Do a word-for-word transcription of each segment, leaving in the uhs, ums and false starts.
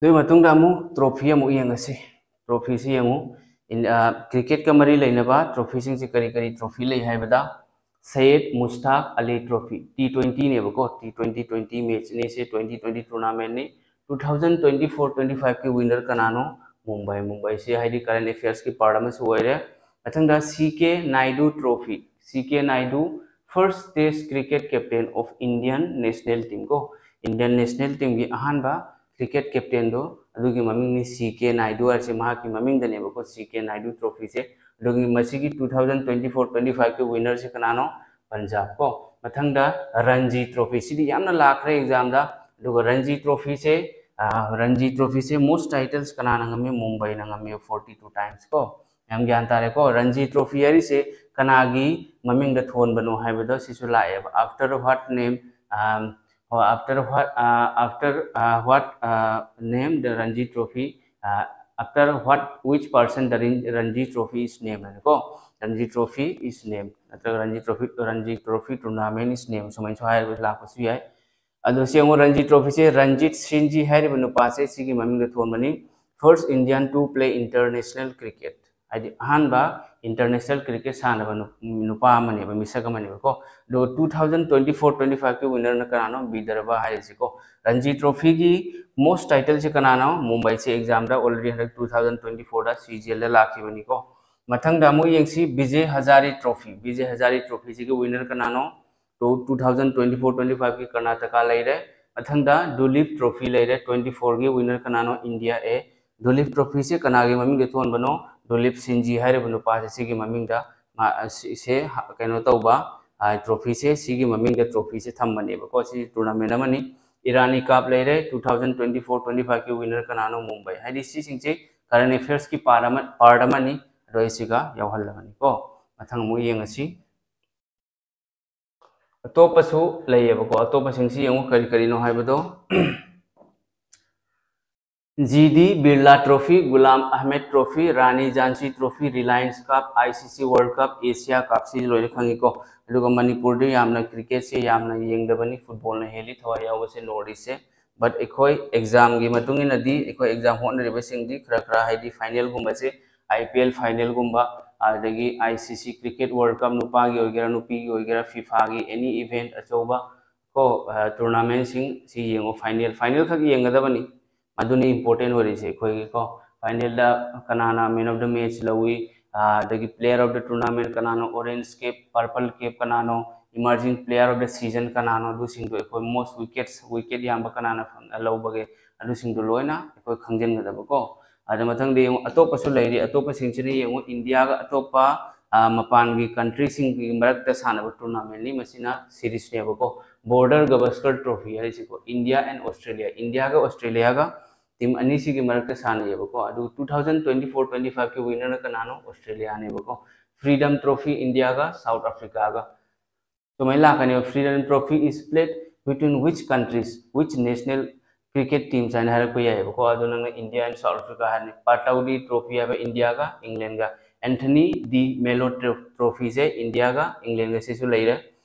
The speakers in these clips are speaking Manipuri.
ꯑꯗꯨꯒꯤ ꯃꯇꯨꯡꯗ ꯑꯃꯨꯛ trophy ꯑꯃꯨꯛ ꯌꯦꯡꯉꯁꯤ꯫ Trophyꯁꯤ ꯌꯦꯡꯉꯨ꯫ ꯏꯟ-, ꯑ, cricketꯀ ꯃꯔꯤ ꯂꯩꯅꯕ trophyꯁꯤꯡꯁꯤ ꯀꯔꯤ ꯀꯔꯤ trophy ꯂꯩ ꯍꯥꯏꯕꯗ, Syed Mushtaq Ali Trophy, T twentyꯅꯦꯕꯀꯣ, T twenty, twenty matchꯅꯤ, ꯁꯤ twenty twenty tournamentꯅꯤ꯫ Two thousand twenty four twenty fiveꯀꯤ winner ꯀꯅꯥꯅꯣ? ꯃꯨꯝꯕꯥꯏ꯫ ꯃꯨꯝꯕꯥꯏꯁꯤ ꯍꯥꯏꯗꯤ current affairsꯀꯤ part ꯑꯃꯁꯨ ꯑꯣꯏꯔꯦ꯫ ꯃꯊꯪꯗ C K Naidu Trophy, C K Naidu, first test cricket captain of Indian national team ꯀꯣ, Indian national teamꯒꯤ ꯑꯍꯥꯟꯕ cricket captainꯗꯣ, ꯑꯗꯨꯒꯤ ꯃꯃꯤꯡꯅꯤ C K Naidu ꯍꯥꯏꯔꯤꯁꯦ, ꯃꯍꯥꯛꯀꯤ ꯃꯃꯤꯡꯗꯅꯦꯕꯀꯣ, C K Naidu Trophyꯁꯦ꯫ ꯑꯗꯨꯒꯤ ꯃꯁꯤꯒꯤ two thousand twenty four twenty fiveꯀꯤ winnerꯁꯤ ꯀꯅꯥꯅꯣ? ꯄꯟꯖꯥꯕ ꯀꯣ꯫ ꯃꯊꯪꯗ Ranji Trophy, ꯁꯤꯗꯤ ꯌꯥꯝꯅ ꯂꯥꯛꯈ꯭ꯔꯦ examꯗ꯫ ꯑꯗꯨꯒ Ranji Trophyꯁꯦ, ꯑ, Ranji Trophyꯁꯦ most titles ꯀꯅꯥꯅ ꯉꯝꯃꯤ? ꯃꯨꯝꯕꯥꯏꯅ ꯉꯝꯃꯤ, forty two times ꯀꯣ꯫ ꯌꯥꯝ ꯒ꯭ꯌꯥꯟ ꯇꯥꯔꯦꯀꯣ꯫ Ranji Trophy ꯍꯥꯏꯔꯤꯁꯦ ꯀꯅꯥꯒꯤ ꯃꯃꯤꯡꯗ ꯊꯣꯟꯕꯅꯣ ꯍꯥꯏꯕꯗꯣ ꯁꯤꯁꯨ ꯂꯥꯛꯑꯦꯕ꯫ After what name, um, ꯑꯣ, after what, uh, after, uh, what, uh, name the Ranji Trophy, uh, after what, which person the Ran-, Ranji Trophy is named ꯍꯥꯏꯅꯀꯣ, Ranji Trophy is named, ꯅꯠꯇ꯭ꯔꯒ Ranji Trophy, Ranji Trophy tournament is named ꯁꯨꯃꯥꯏꯅꯁꯨ ꯍꯥꯏꯔꯒ ꯂꯥꯛꯄꯁꯨ ꯌꯥꯏ꯫ ꯑꯗꯣ ꯁꯤ ꯌꯦꯡꯉꯣ, Ranji Trophyꯁꯦ Ranjit Singh ji ꯍꯥꯏꯔꯤꯕ ꯅꯨꯄꯥꯁꯦ ꯁꯤꯒꯤ ꯃꯃꯤꯡꯗ ꯊꯣꯟꯕꯅꯤ, first Indian to play international cricket, ꯍꯥꯏꯗꯤ ꯑꯍꯥꯟꯕ international cricket ꯁꯥꯟꯅꯕ ꯅꯨ-, ꯅꯨꯄꯥ ꯑꯃꯅꯦꯕ, ꯃꯤꯁꯛ ꯑꯃꯅꯦꯕꯀꯣ꯫ ꯑꯗꯨꯒ two thousand twenty four twenty fiveꯀꯤ winnerꯅ ꯀꯅꯥꯅꯣ? ꯕꯤꯗꯔꯚ ꯍꯥꯏꯔꯤꯁꯤꯀꯣ꯫ Ranji Trophyꯒꯤ most titleꯁꯤ ꯀꯅꯥꯅꯣ? ꯃꯨꯝꯕꯥꯏꯁꯦ examꯗ already ꯍꯟꯗꯛ two thousand twenty fourꯗ CGLꯗ ꯂꯥꯛꯈꯤꯕꯅꯤꯀꯣ꯫ ꯃꯊꯪꯗ ꯑꯃꯨꯛ ꯌꯦꯡꯁꯤ, Vijay Hazare Trophy, Vijay Hazare Trophyꯁꯤꯒꯤ winner ꯀꯅꯥꯅꯣ? Two, two thousand twenty four twenty fiveꯀꯤ Karnataka ꯂꯩꯔꯦ꯫ ꯃꯊꯪꯗ Duleep Trophy ꯂꯩꯔꯦ, twenty fourꯒꯤ winner ꯀꯅꯥꯅꯣ? India A꯫ Duleep Trophyꯁꯦ ꯀꯅꯥꯒꯤ ꯃꯃꯤꯡꯗ ꯊꯣꯟꯕꯅꯣ? Duleep Singh ji ꯍꯥꯏꯔꯤꯕ ꯅꯨꯄꯥꯁꯦ ꯁꯤꯒꯤ ꯃꯃꯤꯡꯗ ꯃꯥ, ꯑ, ꯁꯤ-, ꯁꯦ ꯍ-, ꯀꯩꯅꯣ ꯇꯧꯕ, ꯑ, trophyꯁꯦ ꯁꯤꯒꯤ ꯃꯃꯤꯡꯗ trophyꯁꯦ ꯊꯝꯕꯅꯦꯕꯀꯣ꯫ ꯁꯤ tournament ꯑꯃꯅꯤ꯫ Irani Cup ꯂꯩꯔꯦ, two thousand twenty four twenty fiveꯀꯤ winner ꯀꯅꯥꯅꯣ? ꯃꯨꯝꯕꯥꯏ꯫ ꯍꯥꯏꯗꯤ ꯁꯤꯁꯤꯡꯁꯦ current affairsꯀꯤ part ꯑꯃ, part ꯑꯃꯅꯤ꯫ ꯑꯗꯣ ꯑꯩ ꯁꯤꯒ ꯌꯥꯎꯍꯜꯂꯕꯅꯤꯀꯣ꯫ ꯃꯊꯪ ꯑꯃꯨꯛ ꯌꯦꯡꯉꯁꯤ꯫ ꯑꯇꯣꯞꯄꯁꯨ ꯂꯩꯌꯦꯕꯀꯣ꯫ ꯑꯇꯣꯞꯄꯁꯤꯡꯁꯤ ꯌꯦꯡꯉꯨ ꯀꯔꯤ ꯀꯔꯤꯅꯣ ꯍꯥꯏꯕꯗꯣ꯫ G D Birla Trophy, Ghulam Ahmed Trophy, Rani Jhansi Trophy, Reliance Cup, ICC World Cup, Asia Cup, ꯁꯤ ꯂꯣꯏꯅ ꯈꯪꯉꯤꯀꯣ꯫ ꯑꯗꯨꯒ ꯃꯅꯤꯄꯨꯔꯗ ꯌꯥꯝꯅ cricketꯁꯦ ꯌꯥꯝꯅ ꯌꯦꯡꯗꯕꯅꯤ, footballꯅ ꯍꯦꯜꯂꯤ ꯊꯋꯥꯏ ꯌꯥꯎꯕꯁꯦ North Eastꯁꯦ꯫ But ꯑꯩꯈꯣꯏ ꯑꯦꯛꯖꯥꯝꯒꯤ ꯃꯇꯨꯡ ꯏꯟꯅꯗꯤ ꯑꯩꯈꯣꯏ ꯑꯦꯛꯖꯥꯝ ꯍꯣꯠꯅꯔꯤꯕꯁꯤꯡꯗꯤ ꯈꯔ ꯈꯔ, ꯍꯥꯏꯗꯤ ꯐꯥꯏꯅꯦꯜꯒꯨꯝꯕꯁꯦ, ꯑꯥꯏ ꯄꯤ ꯑꯦꯜ ꯐꯥꯏꯅꯦꯜꯒꯨꯝꯕ, ꯑꯗꯒꯤ ꯑꯥꯏ ꯁꯤ ꯁꯤ ꯀ꯭ꯔꯤꯀꯦꯠ ꯋꯥꯔꯜ ꯀꯞ, ꯅꯨꯄꯥꯒꯤ ꯑꯣꯏꯒꯦꯔꯥ ꯅꯨꯄꯤꯒꯤ ꯑꯣꯏꯒꯦꯔꯥ, ꯐꯤꯐꯥꯒꯤ ꯑꯦꯅꯤ ꯏꯚꯦꯟꯠ ꯑꯆꯧꯕ ꯀꯣ, ꯇꯣꯔꯅꯥꯃꯦꯟꯁꯤꯡ ꯁꯤ ꯌꯦꯡꯉꯣ, ꯐꯥꯏꯅꯦꯜ, ꯐꯥꯏꯅꯦꯜ ꯈꯛ ꯌꯦꯡꯒꯗꯕꯅꯤ꯫ ꯃꯗꯨꯅꯤ ꯏꯝꯄꯣꯔꯇꯦꯟ ꯑꯣꯏꯔꯤꯁꯦ ꯑꯩꯈꯣꯏꯒꯤꯀꯣ꯫ ꯐꯥꯏꯅꯦꯜꯗ ꯀꯅꯥꯅ ꯃꯦꯟ ꯑꯣꯐ ꯗ ꯃꯦꯠꯆ ꯂꯧꯏ, ꯑꯗꯒꯤ ꯄ꯭ꯂꯦꯌꯔ ꯑꯣꯐ ꯗ ꯇꯣꯔꯅꯥꯃꯦꯟ ꯀꯅꯥꯅꯣ, ꯑꯣꯔꯦꯟꯖ ꯀꯦꯞ, ꯄꯔꯄꯜ ꯀꯦꯞ ꯀꯅꯥꯅꯣ, emerging player of the season ꯀꯅꯥꯅꯣ, ꯑꯗꯨꯁꯤꯡꯗꯣ ꯑꯩꯈꯣꯏ ꯃꯣꯁ ꯋꯤꯀꯦꯠꯁ, ꯋꯤꯀꯦꯠ ꯌꯥꯝꯕ ꯀꯅꯥꯅ ꯐꯪ-, ꯂꯧꯕꯒꯦ, ꯑꯗꯨꯁꯤꯡꯗꯣ ꯂꯣꯏꯅ ꯑꯩꯈꯣꯏ ꯈꯪꯖꯤꯟꯒꯗꯕꯀꯣ꯫ ꯑꯗ ꯃꯊꯪꯗ ꯌꯦꯡꯉꯨ, ꯑꯇꯣꯞꯄꯁꯨ ꯂꯩꯔꯤ꯫ ꯑꯇꯣꯞꯄꯁꯤꯡꯁꯤꯅ ꯌꯦꯡꯉꯨ, ꯏꯟꯗꯤꯌꯥꯒ ꯑꯇꯣꯞꯄ, ꯑ, ꯃꯄꯥꯟꯒꯤ ꯀꯟꯇ꯭ꯔꯤꯁꯤꯡꯒꯤ ꯃꯔꯛꯇ ꯁꯥꯟꯅꯕ ꯇꯣꯔꯅꯥꯃꯦꯟꯅꯤ꯫ ꯃꯁꯤꯅ ꯁꯤꯔꯤꯁꯅꯦꯕꯀꯣ, ꯕꯣꯔꯗꯔ ꯒꯚꯁꯀꯔ ꯇ꯭ꯔꯣꯐꯤ ꯍꯥꯏꯔꯤꯁꯤꯀꯣ, ꯏꯟꯗꯤꯌꯥ ꯑꯦꯟ ꯑꯣꯁꯇ꯭ꯔꯦꯂꯤꯌꯥ, ꯏꯟꯗꯤꯌꯥꯒ ꯑꯣꯁꯇ꯭ꯔꯦꯂꯤꯌꯥꯒ ꯇꯤꯝ ꯑꯅꯤꯁꯤꯒꯤ ꯃꯔꯛꯇ ꯁꯥꯟꯅꯩꯌꯦꯕꯀꯣ꯫ ꯑꯗꯨ two thousand twenty four twenty five ꯀꯤ ꯋꯤꯟꯅꯔꯅ ꯀꯅꯥꯅꯣ? ꯑꯣꯁꯇ꯭ꯔꯦꯂꯤꯌꯥꯅꯦꯕꯀꯣ꯫ ꯐ꯭ꯔꯤꯗꯝ ꯇ꯭ꯔꯣꯐꯤ ꯏꯟꯗꯤꯌꯥꯒ ꯁꯥꯎꯠ ꯑꯐ꯭ꯔꯤꯀꯥꯒ꯫ ꯁꯨꯃꯥꯏꯅ ꯂꯥꯛꯀꯅꯦꯕ, "Freedom Trophy is played between which countries, which national cricket teams?" ꯍꯥꯏꯅ ꯍꯥꯏꯔꯛꯄ ꯌꯥꯏꯑꯕꯀꯣ꯫ ꯑꯗꯣ ꯅꯪꯅ ꯏꯟꯗꯤꯌꯥ ꯑꯦꯟ ꯁꯥꯎꯠ ꯑꯐ꯭ꯔꯤꯀꯥ ꯍꯥꯏꯔꯅꯤ꯫ ꯄꯥꯇꯧꯗꯤ ꯇ꯭ꯔꯣꯐꯤ ꯍꯥꯏꯕ ꯏꯟꯗꯤꯌꯥꯒ ꯏꯪꯂꯦꯟꯒ, ꯑꯦꯟꯊꯅꯤ ꯗꯤ ꯃꯦꯂꯣ ꯇ꯭ꯔꯣ-, ꯇ꯭ꯔꯣꯐꯤꯁꯦ ꯏꯟꯗꯤꯌꯥꯒ ꯏꯪꯂꯦꯟꯒ, ꯁꯤꯁꯨ ꯂꯩꯔꯦ꯫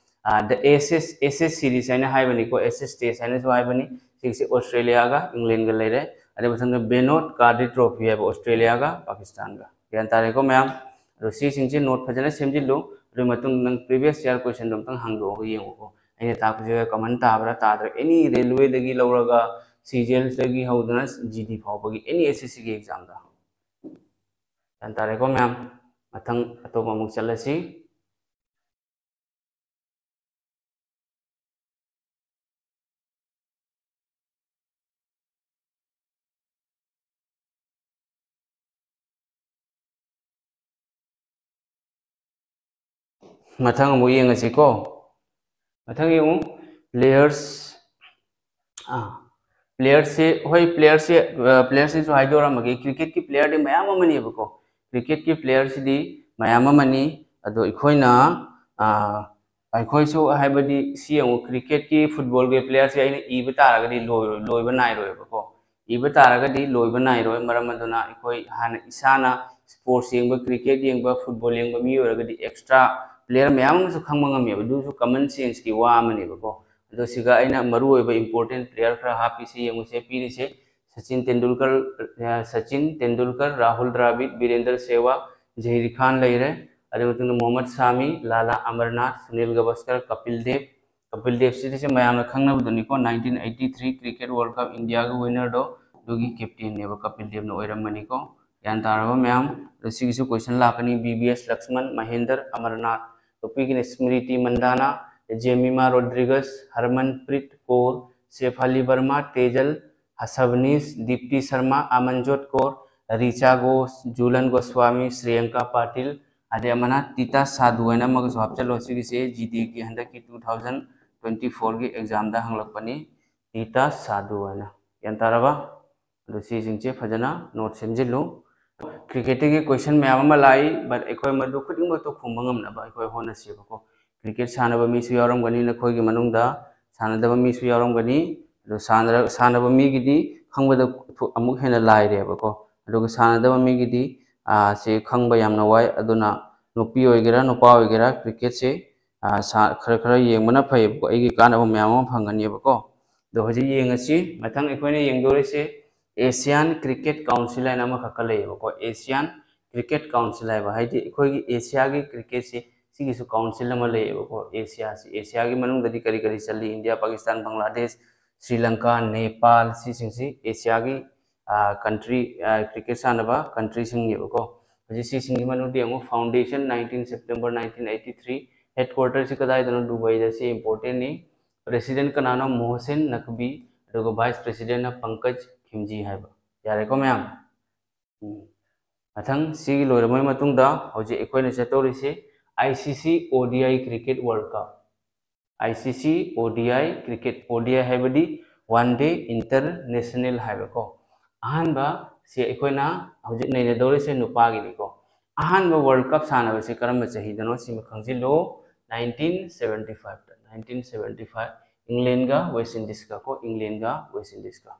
ꯑꯥ, the ꯑꯦꯁꯦꯁ, ꯑꯦꯁꯦꯁ ꯁꯤꯔꯤꯁ ꯍꯥꯏꯅ ꯍꯥꯏꯕꯅꯤꯀꯣ, ꯑꯦꯁꯦꯁ ꯇꯦꯁ ꯍꯥꯏꯅꯁꯨ ꯍꯥꯏꯕꯅꯤ꯫ ꯁꯤꯒꯤꯁꯦ ꯑꯣꯁꯇ꯭ꯔꯦꯂꯤꯌꯥꯒ ꯏꯪꯂꯦꯟꯒ ꯂꯩꯔꯦ꯫ ꯑꯗꯩ ꯃꯊꯪꯗ ꯕꯦꯅꯣꯠ ꯀꯥꯔꯗꯤ ꯇ꯭ꯔꯣꯐꯤ ꯍꯥꯏꯕ ꯑꯣꯁꯇ꯭ꯔꯦꯂꯤꯌꯥꯒ ꯄꯥꯀꯤꯁꯇꯥꯟꯒ꯫ ꯒ꯭ꯌꯥꯟ ꯇꯥꯔꯦꯀꯣ ꯃꯌꯥꯝ? ꯑꯗꯣ ꯁꯤꯁꯤꯡꯁꯦ ꯅꯣꯠ ꯐꯖꯅ ꯁꯦꯝꯖꯤꯜꯂꯨ꯫ ꯑꯗꯨꯒꯤ ꯃꯇꯨꯡꯗ ꯅꯪ previous year questionꯗꯣ ꯑꯝꯇꯪ ꯍꯥꯡꯗꯣꯛꯑꯒ ꯌꯦꯡꯉꯨꯀꯣ꯫ ꯑꯩꯅ ꯇꯥꯛꯄꯁꯤꯒ ꯀꯃꯟ ꯇꯥꯕ꯭ꯔꯥ ꯇꯥꯗ꯭ꯔꯥ? ꯑꯦꯅꯤ ꯔꯦꯜꯋꯦꯗꯒꯤ ꯂꯧꯔꯒ ꯁꯤꯖꯦꯜꯁꯇꯒꯤ ꯍꯧꯗꯅ ꯖꯤ ꯗꯤ ꯐꯥꯎꯕꯒꯤ ꯑꯦꯅꯤ ꯑꯦꯁ ꯑꯦꯁ ꯁꯤꯒꯤ ꯑꯦꯛꯖꯥꯝꯗ꯫ ꯒ꯭ꯌꯥꯟ ꯇꯥꯔꯦꯀꯣ ꯃꯌꯥꯝ? ꯃꯊꯪ ꯑꯇꯣꯞꯄ ꯑꯃꯨꯛ ꯆꯠꯂꯁꯤ꯫ ꯃꯊꯪ ꯑꯃꯨꯛ ꯌꯦꯡꯉꯁꯤꯀꯣ꯫ ꯃꯊꯪ ꯌꯦꯡꯉꯨ, ꯄ꯭ꯂꯦꯌꯔꯁ, ꯑꯥ, ꯄ꯭ꯂꯦꯌꯔꯁꯦ, ꯍꯣꯏ, ꯄ꯭ꯂꯦꯌꯔꯁꯦ, ꯑ, ꯄ꯭ꯂꯦꯌꯔꯁꯤꯁꯨ ꯍꯥꯏꯗꯣꯔꯝꯃꯒꯦ꯫ ꯀ꯭ꯔꯤꯀꯦꯠꯀꯤ ꯄ꯭ꯂꯦꯌꯔꯗꯤ ꯃꯌꯥꯝ ꯑꯃꯅꯦꯕꯀꯣ, ꯀ꯭ꯔꯤꯀꯦꯠꯀꯤ ꯄ꯭ꯂꯦꯌꯔꯁꯤꯗꯤ ꯃꯌꯥꯝ ꯑꯃꯅꯤ꯫ ꯑꯗꯣ ꯑꯩꯈꯣꯏꯅ, ꯑ, ꯑꯩꯈꯣꯏꯁꯨ, ꯍꯥꯏꯕꯗꯤ ꯁꯤ ꯌꯦꯡꯉꯨ, ꯀ꯭ꯔꯤꯀꯦꯠꯀꯤ, ꯐꯨꯠꯕꯣꯜꯒꯤ ꯄ꯭ꯂꯦꯌꯔꯁꯦ ꯑꯩꯅ ꯏꯕ ꯇꯥꯔꯒꯗꯤ ꯂꯣꯏꯔꯣꯏ-, ꯂꯣꯏꯕ ꯅꯥꯏꯔꯣꯏꯕꯀꯣ꯫ ꯏꯕ ꯇꯥꯔꯒꯗꯤ ꯂꯣꯏꯕ ꯅꯥꯏꯔꯣꯏ꯫ ꯃꯔꯝ ꯑꯗꯨꯅ ꯑꯩꯈꯣꯏ ꯍꯥꯟꯅ ꯏꯁꯥꯅ ꯁ꯭ꯄꯣꯔꯠꯁ ꯌꯦꯡꯕ, ꯀ꯭ꯔꯤꯀꯦꯠ ꯌꯦꯡꯕ, ꯐꯨꯠꯕꯣꯜ ꯌꯦꯡꯕ ꯃꯤ ꯑꯣꯏꯔꯒꯗꯤ ꯑꯦꯛꯁꯇ꯭ꯔꯥ ꯄ꯭ꯂꯦꯌꯔ ꯃꯌꯥꯝ ꯑꯃꯁꯨ ꯈꯪꯕ ꯉꯝꯃꯦꯕ꯫ ꯑꯗꯨꯁꯨ ꯀꯃꯟ ꯁꯦꯟꯁꯀꯤ ꯋꯥ ꯑꯃꯅꯦꯕꯀꯣ꯫ ꯑꯗꯣ ꯁꯤꯒ ꯑꯩꯅ ꯃꯔꯨꯑꯣꯏꯕ important player ꯈꯔ ꯍꯥꯞꯄꯤꯁꯤ ꯌꯦꯡꯉꯨꯁꯦ꯫ ꯄꯤꯔꯤꯁꯦ ꯁꯆꯤꯟ ꯇꯦꯟꯗꯨꯜꯀꯔ, ꯑ, ꯁꯆꯤꯟ ꯇꯦꯟꯗꯨꯜꯀꯔ, ꯔꯥꯍꯨꯜ ꯗ꯭ꯔꯥꯕꯤꯗ, ꯕꯤꯔꯦꯟꯗ꯭ꯔ ꯁꯦꯋꯥ, ꯖꯍꯤꯔ ꯈꯥꯟ ꯂꯩꯔꯦ꯫ ꯑꯗꯨꯒꯤ ꯃꯇꯨꯡꯗ ꯃꯣꯍꯝꯃꯗ ꯁꯥꯃꯤ, ꯂꯥꯂꯥ ꯑꯃꯔꯅꯥꯊ, ꯁꯨꯅꯤꯜ ꯒꯚꯁꯀꯔ, ꯀꯄꯤꯜ ꯗꯦꯕ꯫ ꯀꯄꯤꯜ ꯗꯦꯕꯁꯤꯗꯤ ꯁꯤ ꯃꯌꯥꯝꯅ ꯈꯪꯅꯕꯗꯨꯅꯤꯀꯣ, nineteen eighty three cricket World Cup Indiaꯒꯤ winnerꯗꯣ, ꯑꯗꯨꯒꯤ captainꯅꯦꯕ, ꯀꯄꯤꯜ ꯗꯦꯕꯅ ꯑꯣꯏꯔꯝꯕꯅꯤꯀꯣ꯫ ꯒ꯭ꯌꯥꯟ ꯇꯥꯔꯕ ꯃꯌꯥꯝ? ꯑꯗꯣ ꯁꯤꯒꯤꯁꯨ question ꯂꯥꯛꯀꯅꯤ꯫ ꯕꯤ ꯕꯤ ꯑꯦꯁ ꯂꯛꯁꯃꯟ, ꯃꯍꯦꯟꯗꯔ ꯑꯃꯔꯅꯥꯊ, ꯅꯨꯄꯤꯒꯤꯅ ꯁ꯭ꯃ꯭ꯔꯤꯇꯤ ꯃꯟꯗꯥꯅꯥ, ꯖꯦꯃꯤꯃꯥ ꯔꯣꯗ꯭ꯔꯤꯒꯁ, ꯍꯔꯃꯟꯄ꯭ꯔꯤꯠ ꯀꯧꯔ, ꯁꯦꯐ ꯑꯂꯤ ꯕꯔꯃꯥ, ꯇꯦꯖꯜ ꯍꯁꯕꯅꯤꯁ, ꯗꯤꯞꯇꯤ ꯁꯔꯃꯥ, ꯑꯃꯟꯖꯣꯠ ꯀꯧꯔ, ꯔꯤꯆꯥ ꯘꯣꯁ, ꯖꯨꯂꯟ ꯒꯣꯁ꯭ꯋꯥꯃꯤ, ꯁ꯭ꯔꯤꯌꯪꯀꯥ ꯄꯥꯇꯤꯜ, ꯑꯗꯩ ꯑꯃꯅ ꯇꯤꯇꯥ ꯁꯥꯙꯨ ꯍꯥꯏꯅ ꯑꯃꯒꯁꯨ ꯍꯥꯞꯆꯜꯂꯣ꯫ ꯁꯤꯒꯤꯁꯦ ꯖꯤ ꯗꯤꯒꯤ ꯍꯟꯗꯛꯀꯤ two thousand twenty fourꯒꯤ examꯗ ꯍꯪꯂꯛꯄꯅꯤ, ꯇꯤꯇꯥ ꯁꯥꯙꯨ ꯍꯥꯏꯅ꯫ ꯒ꯭ꯌꯥꯟ ꯇꯥꯔꯕ? ꯑꯗꯣ ꯁꯤꯁꯤꯡꯁꯦ ꯐꯖꯅ note ꯁꯦꯝꯖꯤꯜꯂꯨ꯫ Cricketꯇꯒꯤ question ꯃꯌꯥꯝ ꯑꯃ ꯂꯥꯛꯏ, but ꯑꯩꯈꯣꯏ ꯃꯗꯨ ꯈꯨꯗꯤꯡꯃꯛꯇꯣ ꯈꯨꯝꯕ ꯉꯝꯅꯕ ꯑꯩꯈꯣꯏ ꯍꯣꯠꯅꯁꯦꯕꯀꯣ꯫ Cricket ꯁꯥꯟꯅꯕ ꯃꯤꯁꯨ ꯌꯥꯎꯔꯝꯒꯅꯤ ꯅꯈꯣꯏꯒꯤ ꯃꯅꯨꯡꯗ, ꯁꯥꯟꯅꯗꯕ ꯃꯤꯁꯨ ꯌꯥꯎꯔꯝꯒꯅꯤ꯫ ꯑꯗꯣ ꯁꯥꯟꯅꯔ-, ꯁꯥꯟꯅꯕ ꯃꯤꯒꯤꯗꯤ ꯈꯪꯕꯗ ꯊꯨ-, ꯑꯃꯨꯛ ꯍꯦꯟꯅ ꯂꯥꯏꯔꯦꯕꯀꯣ꯫ ꯑꯗꯨꯒ ꯁꯥꯟꯅꯗꯕ ꯃꯤꯒꯤꯗꯤ, ꯑꯥ, ꯁꯤ ꯈꯪꯕ ꯌꯥꯝꯅ ꯋꯥꯏ꯫ ꯑꯗꯨꯅ ꯅꯨꯄꯤ ꯑꯣꯏꯒꯦꯔꯥ ꯅꯨꯄꯥ ꯑꯣꯏꯒꯦꯔꯥ cricketꯁꯦ, ꯑꯥ, ꯁꯥ-, ꯈꯔ ꯈꯔ ꯌꯦꯡꯕꯅ ꯐꯩꯌꯦꯕꯀꯣ, ꯑꯩꯒꯤ ꯀꯥꯟꯅꯕ ꯃꯌꯥꯝ ꯑꯃ ꯐꯪꯒꯅꯦꯕꯀꯣ꯫ ꯑꯗꯣ ꯍꯧꯖꯤꯛ ꯌꯦꯡꯉꯁꯤ, ꯃꯊꯪ ꯑꯩꯈꯣꯏꯅ ꯌꯦꯡꯗꯣꯔꯤꯁꯦ Asian Cricket Council ꯍꯥꯏꯅ ꯑꯃꯈꯛꯀ ꯂꯩꯌꯦꯕꯀꯣ꯫ Asian Cricket Council ꯍꯥꯏꯕ ꯍꯥꯏꯗꯤ ꯑꯩꯈꯣꯏꯒꯤ ꯑꯦꯁꯤꯌꯥꯒꯤ cricketꯁꯦ ꯁꯤꯒꯤꯁꯨ council ꯑꯃ ꯂꯩꯌꯦꯕꯀꯣ꯫ ꯑꯦꯁꯤꯌꯥꯁꯤ, ꯑꯦꯁꯤꯌꯥꯒꯤ ꯃꯅꯨꯡꯗꯗꯤ ꯀꯔꯤ ꯀꯔꯤ ꯆꯜꯂꯤ? ꯏꯟꯗꯤꯌꯥ, ꯄꯥꯀꯤꯁꯇꯥꯟ, ꯕꯪꯒ꯭ꯂꯥꯗꯦꯁ, ꯁ꯭ꯔꯤ ꯂꯪꯀꯥ, ꯅꯦꯄꯥꯜ, ꯁꯤꯁꯤꯡꯁꯤ ꯑꯦꯁꯤꯌꯥꯒꯤ, ꯑꯥ, country, ꯑꯥ, cricket ꯁꯥꯟꯅꯕ countryꯁꯤꯡꯅꯦꯕꯀꯣ꯫ ꯍꯧꯖꯤꯛ ꯁꯤꯁꯤꯡꯒꯤ ꯃꯅꯨꯡꯗ ꯌꯦꯡꯉꯨ, foundation nineteen September nineteen eighty three, headquarterꯁꯤ ꯀꯗꯥꯏꯗꯅꯣ? ꯗꯨꯕꯩꯗ꯫ ꯁꯤ importantꯅꯤ꯫ President ꯀꯅꯥꯅꯣ? ꯃꯣꯍꯁꯤꯟ ꯅꯛꯕꯤ꯫ ꯑꯗꯨꯒ vice presidentꯅ ꯄꯪꯀꯖ ꯈꯤꯝꯖꯤ ꯍꯥꯏꯕ꯫ ꯌꯥꯔꯦꯀꯣ ꯃꯌꯥꯝ? ꯎꯝ꯫ ꯃꯊꯪ ꯁꯤꯒꯤ ꯂꯣꯏꯔꯕ ꯃꯇꯨꯡꯗ ꯍꯧꯖꯤꯛ ꯑꯩꯈꯣꯏꯅ ꯆꯠꯇꯧꯔꯤꯁꯦ I C C O D I Cricket World Cup꯫ I C C O D I Cricket, O D I ꯍꯥꯏꯕꯗꯤ One Day International ꯍꯥꯏꯕꯀꯣ꯫ ꯑꯍꯥꯟꯕ ꯁꯤ ꯑꯩꯈꯣꯏꯅ ꯍꯧꯖꯤꯛ ꯅꯩꯅꯗꯧꯔꯤꯁꯦ ꯅꯨꯄꯥꯒꯤꯅꯤꯀꯣ꯫ ꯑꯍꯥꯟꯕ World Cup ꯁꯥꯟꯅꯕꯁꯤ ꯀꯔꯝꯕ ꯆꯍꯤꯗꯅꯣ? ꯁꯤꯃ ꯈꯪꯖꯤꯜꯂꯨ꯫ Nineteen seventy five꯫ Nineteen seventy five꯫ Englandꯒ West Indiesꯀ ꯀꯣ, Englandꯒ West Indiesꯀ꯫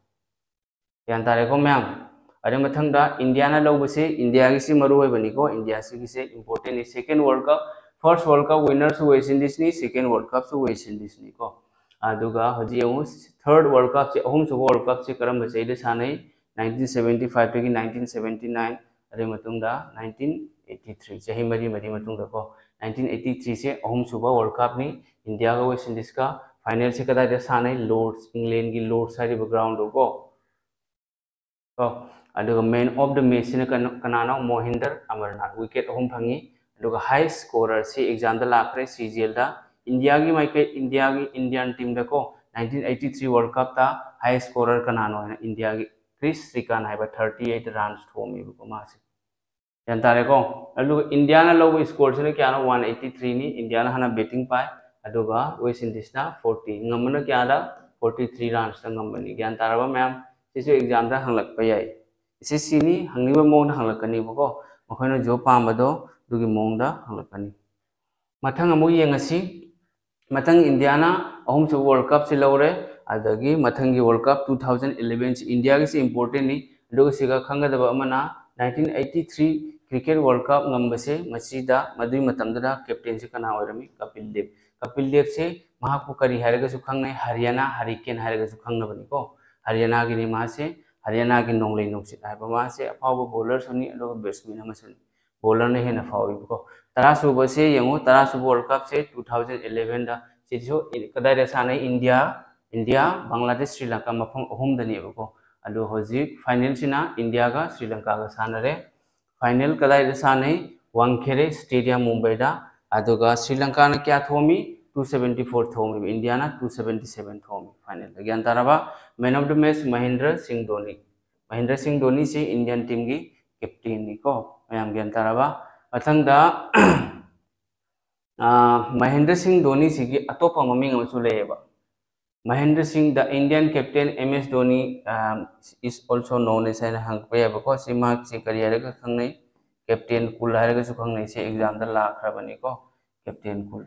ꯒ꯭ꯌꯥꯟ ꯇꯥꯔꯦꯀꯣ ꯃꯌꯥꯝ? ꯑꯗꯨ ꯃꯊꯪꯗ ꯏꯟꯗꯤꯌꯥꯅ ꯂꯧꯕꯁꯦ, ꯏꯟꯗꯤꯌꯥꯒꯤꯁꯤ ꯃꯔꯨ ꯑꯣꯏꯕꯅꯤꯀꯣ, ꯏꯟꯗꯤꯌꯥꯁꯤꯒꯤꯁꯦ importantꯅꯤ꯫ Second World Cup, first World Cup winnerꯁꯨ West Indiesꯅꯤ, second World Cupꯁꯨ West Indiesꯅꯤꯀꯣ꯫ ꯑꯗꯨꯒ ꯍꯧꯖꯤꯛ ꯌꯦꯡꯉꯨ, ꯊꯔꯠ ꯋꯥꯔꯜ ꯀꯞꯁꯦ, ꯑꯍꯨꯝꯁꯨꯕ ꯋꯥꯔꯜ ꯀꯞꯁꯦ ꯀꯔꯝꯕ ꯆꯍꯤꯗ ꯁꯥꯟꯅꯩ? ꯅꯥꯏꯟꯇꯤꯟ ꯁꯕꯦꯟꯇꯤ ꯐꯥꯏꯚꯇꯒꯤ ꯅꯥꯏꯟꯇꯤꯟ ꯁꯕꯦꯟꯇꯤ ꯅꯥꯏꯟ, ꯑꯗꯨꯒꯤ ꯃꯇꯨꯡꯗ ꯅꯥꯏꯟꯇꯤꯟ ꯑꯩꯠꯇꯤ ꯊ꯭ꯔꯤ, ꯆꯍꯤ ꯃꯔꯤ ꯃꯔꯤ ꯃꯇꯨꯡꯗꯀꯣ꯫ ꯅꯥꯏꯟꯇꯤꯟ ꯑꯩꯠꯇꯤ ꯊ꯭ꯔꯤꯁꯦ ꯑꯍꯨꯝꯁꯨꯕ ꯋꯥꯔꯜ ꯀꯞꯅꯤ, ꯏꯟꯗꯤꯌꯥꯒ ꯋꯦꯁ ꯏꯟꯗꯤꯁꯀ꯫ ꯐꯥꯏꯅꯦꯜꯁꯦ ꯀꯗꯥꯏꯗ ꯁꯥꯟꯅꯩ? ꯂꯣꯔꯗꯁ, ꯏꯪꯂꯦꯟꯒꯤ ꯂꯣꯔꯗꯁ ꯍꯥꯏꯔꯤꯕ ꯒ꯭ꯔꯥꯎꯟꯗꯣ ꯀꯣ꯫ ꯀꯣ꯫ ꯑꯗꯨꯒ ꯃꯦꯟ ꯑꯣꯐ ꯗ ꯃꯦꯠꯆꯁꯤꯅ ꯀꯅꯥ-, ꯀꯅꯥꯅꯣ? ꯃꯣꯍꯤꯟꯗꯔ ꯑꯃꯔꯅꯥꯊ, ꯋꯤꯀꯦꯠ ꯑꯍꯨꯝ ꯐꯪꯉꯤ꯫ ꯑꯗꯨꯒ ꯍꯥꯏ ꯁ꯭ꯀꯣꯔꯔꯁꯤ ꯑꯦꯛꯖꯥꯝꯗ ꯂꯥꯛꯈ꯭ꯔꯦ, ꯁꯤ ꯖꯤ ꯑꯦꯜꯗ꯫ ꯏꯟꯗꯤꯌꯥꯒꯤ ꯃꯥꯏꯀꯩ, ꯏꯟꯗꯤꯌꯥꯒꯤ, ꯏꯟꯗꯤꯌꯥꯟ ꯇꯤꯝꯗꯀꯣ, ꯅꯥꯏꯟꯇꯤꯟ ꯑꯩꯠꯇꯤ ꯊ꯭ꯔꯤ ꯋꯥꯔꯜ ꯀꯞꯇ ꯍꯥꯏ ꯁ꯭ꯀꯣꯔꯔ ꯀꯅꯥꯅꯣ ꯍꯥꯏꯅ ꯏꯟꯗꯤꯌꯥꯒꯤ ꯀ꯭ꯔꯤꯁ ꯁ꯭ꯔꯤꯀꯥꯟ ꯍꯥꯏꯕ ꯊꯥꯔꯇꯤ ꯑꯩꯠ ꯔꯟꯁ ꯊꯣꯝꯃꯦꯕꯀꯣ ꯃꯥꯁꯦ꯫ ꯒ꯭ꯌꯥꯟ ꯇꯥꯔꯦꯀꯣ? ꯑꯗꯨꯒ ꯏꯟꯗꯤꯌꯥꯅ ꯂꯧꯕ ꯁ꯭ꯀꯣꯔꯁꯤꯅ ꯀꯌꯥꯅꯣ? ꯋꯥꯟ ꯑꯩꯠꯇꯤ ꯊ꯭ꯔꯤꯅꯤ꯫ ꯏꯟꯗꯤꯌꯥꯅ ꯍꯥꯟꯅ ꯕꯦꯇꯤꯡ ꯄꯥꯏ, ꯑꯗꯨꯒ ꯋꯦꯁ ꯏꯟꯗꯤꯁꯅ ꯐꯣꯔꯇꯤ꯫ ꯉꯝꯕꯅ ꯀꯌꯥꯗ? ꯐꯣꯔꯇꯤ ꯊ꯭ꯔꯤ ꯔꯟꯁꯇ ꯉꯝꯕꯅꯤ꯫ ꯒ꯭ꯌꯥꯟ ꯇꯥꯔꯕ ꯃꯌꯥꯝ? ꯁꯤꯁꯨ ꯑꯦꯛꯖꯥꯝꯗ ꯍꯪꯂꯛꯄ ꯌꯥꯏ꯫ ꯑꯦꯁ ꯑꯦꯁ ꯁꯤꯅꯤ, ꯍꯪꯅꯤꯡꯕ ꯃꯑꯣꯡꯗ ꯍꯪꯂꯛꯀꯅꯤꯕꯀꯣ꯫ ꯃꯈꯣꯏꯅ ꯖꯣꯕ ꯄꯥꯝꯕꯗꯣ ꯑꯗꯨꯒꯤ ꯃꯑꯣꯡꯗ ꯍꯪꯂꯛꯀꯅꯤ꯫ ꯃꯊꯪ ꯑꯃꯨꯛ ꯌꯦꯡꯉꯁꯤ꯫ ꯃꯊꯪ ꯏꯟꯗꯤꯌꯥꯅ ꯑꯍꯨꯝꯁꯨꯕ ꯋꯥꯔꯜ ꯀꯞꯁꯤ ꯂꯧꯔꯦ꯫ ꯑꯗꯒꯤ ꯃꯊꯪꯒꯤ ꯋꯥꯔꯜ ꯀꯞ ꯇꯨ ꯊꯥꯎꯖꯟ ꯏꯂꯦꯚꯦꯟꯁꯤ ꯏꯟꯗꯤꯌꯥꯒꯤꯁꯤ ꯏꯝꯄꯣꯔꯇꯦꯟꯅꯤ꯫ ꯑꯗꯨꯒ ꯁꯤꯒ ꯈꯪꯒꯗꯕ ꯑꯃꯅ, nineteen eighty three cricket world cup ꯉꯝꯕꯁꯦ, ꯃꯁꯤꯗ, ꯃꯗꯨꯒꯤ ꯃꯇꯝꯗꯨꯗ ꯀꯦꯞꯇꯦꯟꯁꯤ ꯀꯅꯥ ꯑꯣꯏꯔꯝꯃꯤ? ꯀꯄꯤꯜ ꯗꯦꯕ꯫ ꯀꯄꯤꯜ ꯗꯦꯕꯁꯦ ꯃꯍꯥꯛꯄꯨ ꯀꯔꯤ ꯍꯥꯏꯔꯒꯁꯨ ꯈꯪꯅꯩ? ꯍꯔꯤꯌꯥꯅꯥ ꯍꯔꯤꯀꯦꯟ ꯍꯥꯏꯔꯒꯁꯨ ꯈꯪꯅꯕꯅꯤꯀꯣ꯫ ꯍꯔꯤꯌꯥꯅꯥꯒꯤꯅꯤ ꯃꯥꯁꯦ, ꯍꯔꯤꯌꯥꯅꯥꯒꯤ ꯅꯣꯡꯂꯩ ꯅꯨꯡꯁꯤꯠ ꯍꯥꯏꯕ ꯃꯥꯁꯦ ꯑꯐꯥꯎꯕ ꯕꯣꯂꯔꯁꯨꯅꯤ, ꯑꯗꯨꯒ ꯕꯦꯠꯁꯃꯦꯟ ꯑꯃꯁꯨꯅꯤ꯫ ꯕꯣꯂꯔꯅ ꯍꯦꯟꯅ ꯐꯥꯎꯏꯕꯀꯣ꯫ ꯇꯔꯥꯁꯨꯕꯁꯦ ꯌꯦꯡꯉꯨ, ꯇꯔꯥꯁꯨꯕ ꯋꯥꯔꯜ ꯀꯞꯁꯦ ꯇꯨ ꯊꯥꯎꯖꯟ ꯏꯂꯦꯚꯦꯟꯗ꯫ ꯁꯤꯁꯨ ꯀꯗꯥꯏꯗ ꯁꯥꯟꯅꯩ? ꯏꯟꯗꯤꯌꯥ, ꯏꯟꯗꯤꯌꯥ, ꯕꯪꯒ꯭ꯂꯥꯗꯦꯁ, ꯁ꯭ꯔꯤ ꯂꯪꯀꯥ, ꯃꯐꯝ ꯑꯍꯨꯝꯗꯅꯦꯕꯀꯣ꯫ ꯑꯗꯣ ꯍꯧꯖꯤꯛ ꯐꯥꯏꯅꯦꯜꯁꯤꯅ ꯏꯟꯗꯤꯌꯥꯒ ꯁ꯭ꯔꯤ ꯂꯪꯀꯥꯒ ꯁꯥꯟꯅꯔꯦ꯫ ꯐꯥꯏꯅꯦꯜ ꯀꯗꯥꯏꯗ ꯁꯥꯟꯅꯩ? ꯋꯥꯡꯈꯦꯔꯦ ꯁ꯭ꯇꯦꯗꯤꯌꯝ, ꯃꯨꯝꯕꯩꯗ꯫ ꯑꯗꯨꯒ ꯁ꯭ꯔꯤ ꯂꯪꯀꯥꯅ ꯀꯌꯥ ꯊꯣꯝꯃꯤ? ꯇꯨ ꯁꯕꯦꯟꯇꯤ ꯐꯣꯔ ꯊꯣꯝꯃꯤ꯫ ꯏꯟꯗꯤꯌꯥꯅ ꯇꯨ ꯁꯕꯦꯟꯇꯤ ꯁꯕꯦꯟ ꯊꯣꯝꯃꯤ ꯐꯥꯏꯅꯦꯜꯗ꯫ ꯒ꯭ꯌꯥꯟ ꯇꯥꯔꯕ? ꯃꯦꯟ ꯑꯣꯐ ꯗ ꯃꯦꯠꯆ ꯃꯍꯦꯟꯗ꯭ꯔ ꯁꯤꯡ ꯙꯣꯅꯤ꯫ ꯃꯍꯦꯟꯗ꯭ꯔ ꯁꯤꯡ ꯙꯣꯅꯤꯁꯤ ꯏꯟꯗꯤꯌꯟ ꯇꯤꯝꯒꯤ ꯀꯦꯞꯇꯦꯟꯅꯤꯀꯣ꯫ ꯃꯌꯥꯝ ꯒ꯭ꯌꯥꯟ ꯇꯥꯔꯕ? ꯃꯊꯪꯗ, ꯑꯥ, ꯃꯍꯦꯟꯗ꯭ꯔ ꯁꯤꯡ ꯙꯣꯅꯤꯁꯤꯒꯤ ꯑꯇꯣꯞꯄ ꯃꯃꯤꯡ ꯑꯃꯁꯨ ꯂꯩꯌꯦꯕ꯫ ꯃꯍꯦꯟꯗ꯭ꯔ ꯁꯤꯡ, the Indian captain M S Dhoni, um, is also known as ꯍꯥꯏꯅ ꯍꯪꯉꯛꯄ ꯌꯥꯏꯕꯀꯣ꯫ ꯁꯤ ꯃꯍꯥꯛꯁꯤ ꯀꯔꯤ ꯍꯥꯏꯔꯒ ꯈꯪꯅꯩ? ꯀꯦꯞꯇꯦꯟ ꯀꯨꯜ ꯍꯥꯏꯔꯒꯁꯨ ꯈꯪꯅꯩ꯫ ꯁꯤ ꯑꯦꯛꯖꯥꯝꯗ ꯂꯥꯛꯈ꯭ꯔꯕꯅꯤꯀꯣ, ꯀꯦꯞꯇꯦꯟ ꯀꯨꯜ꯫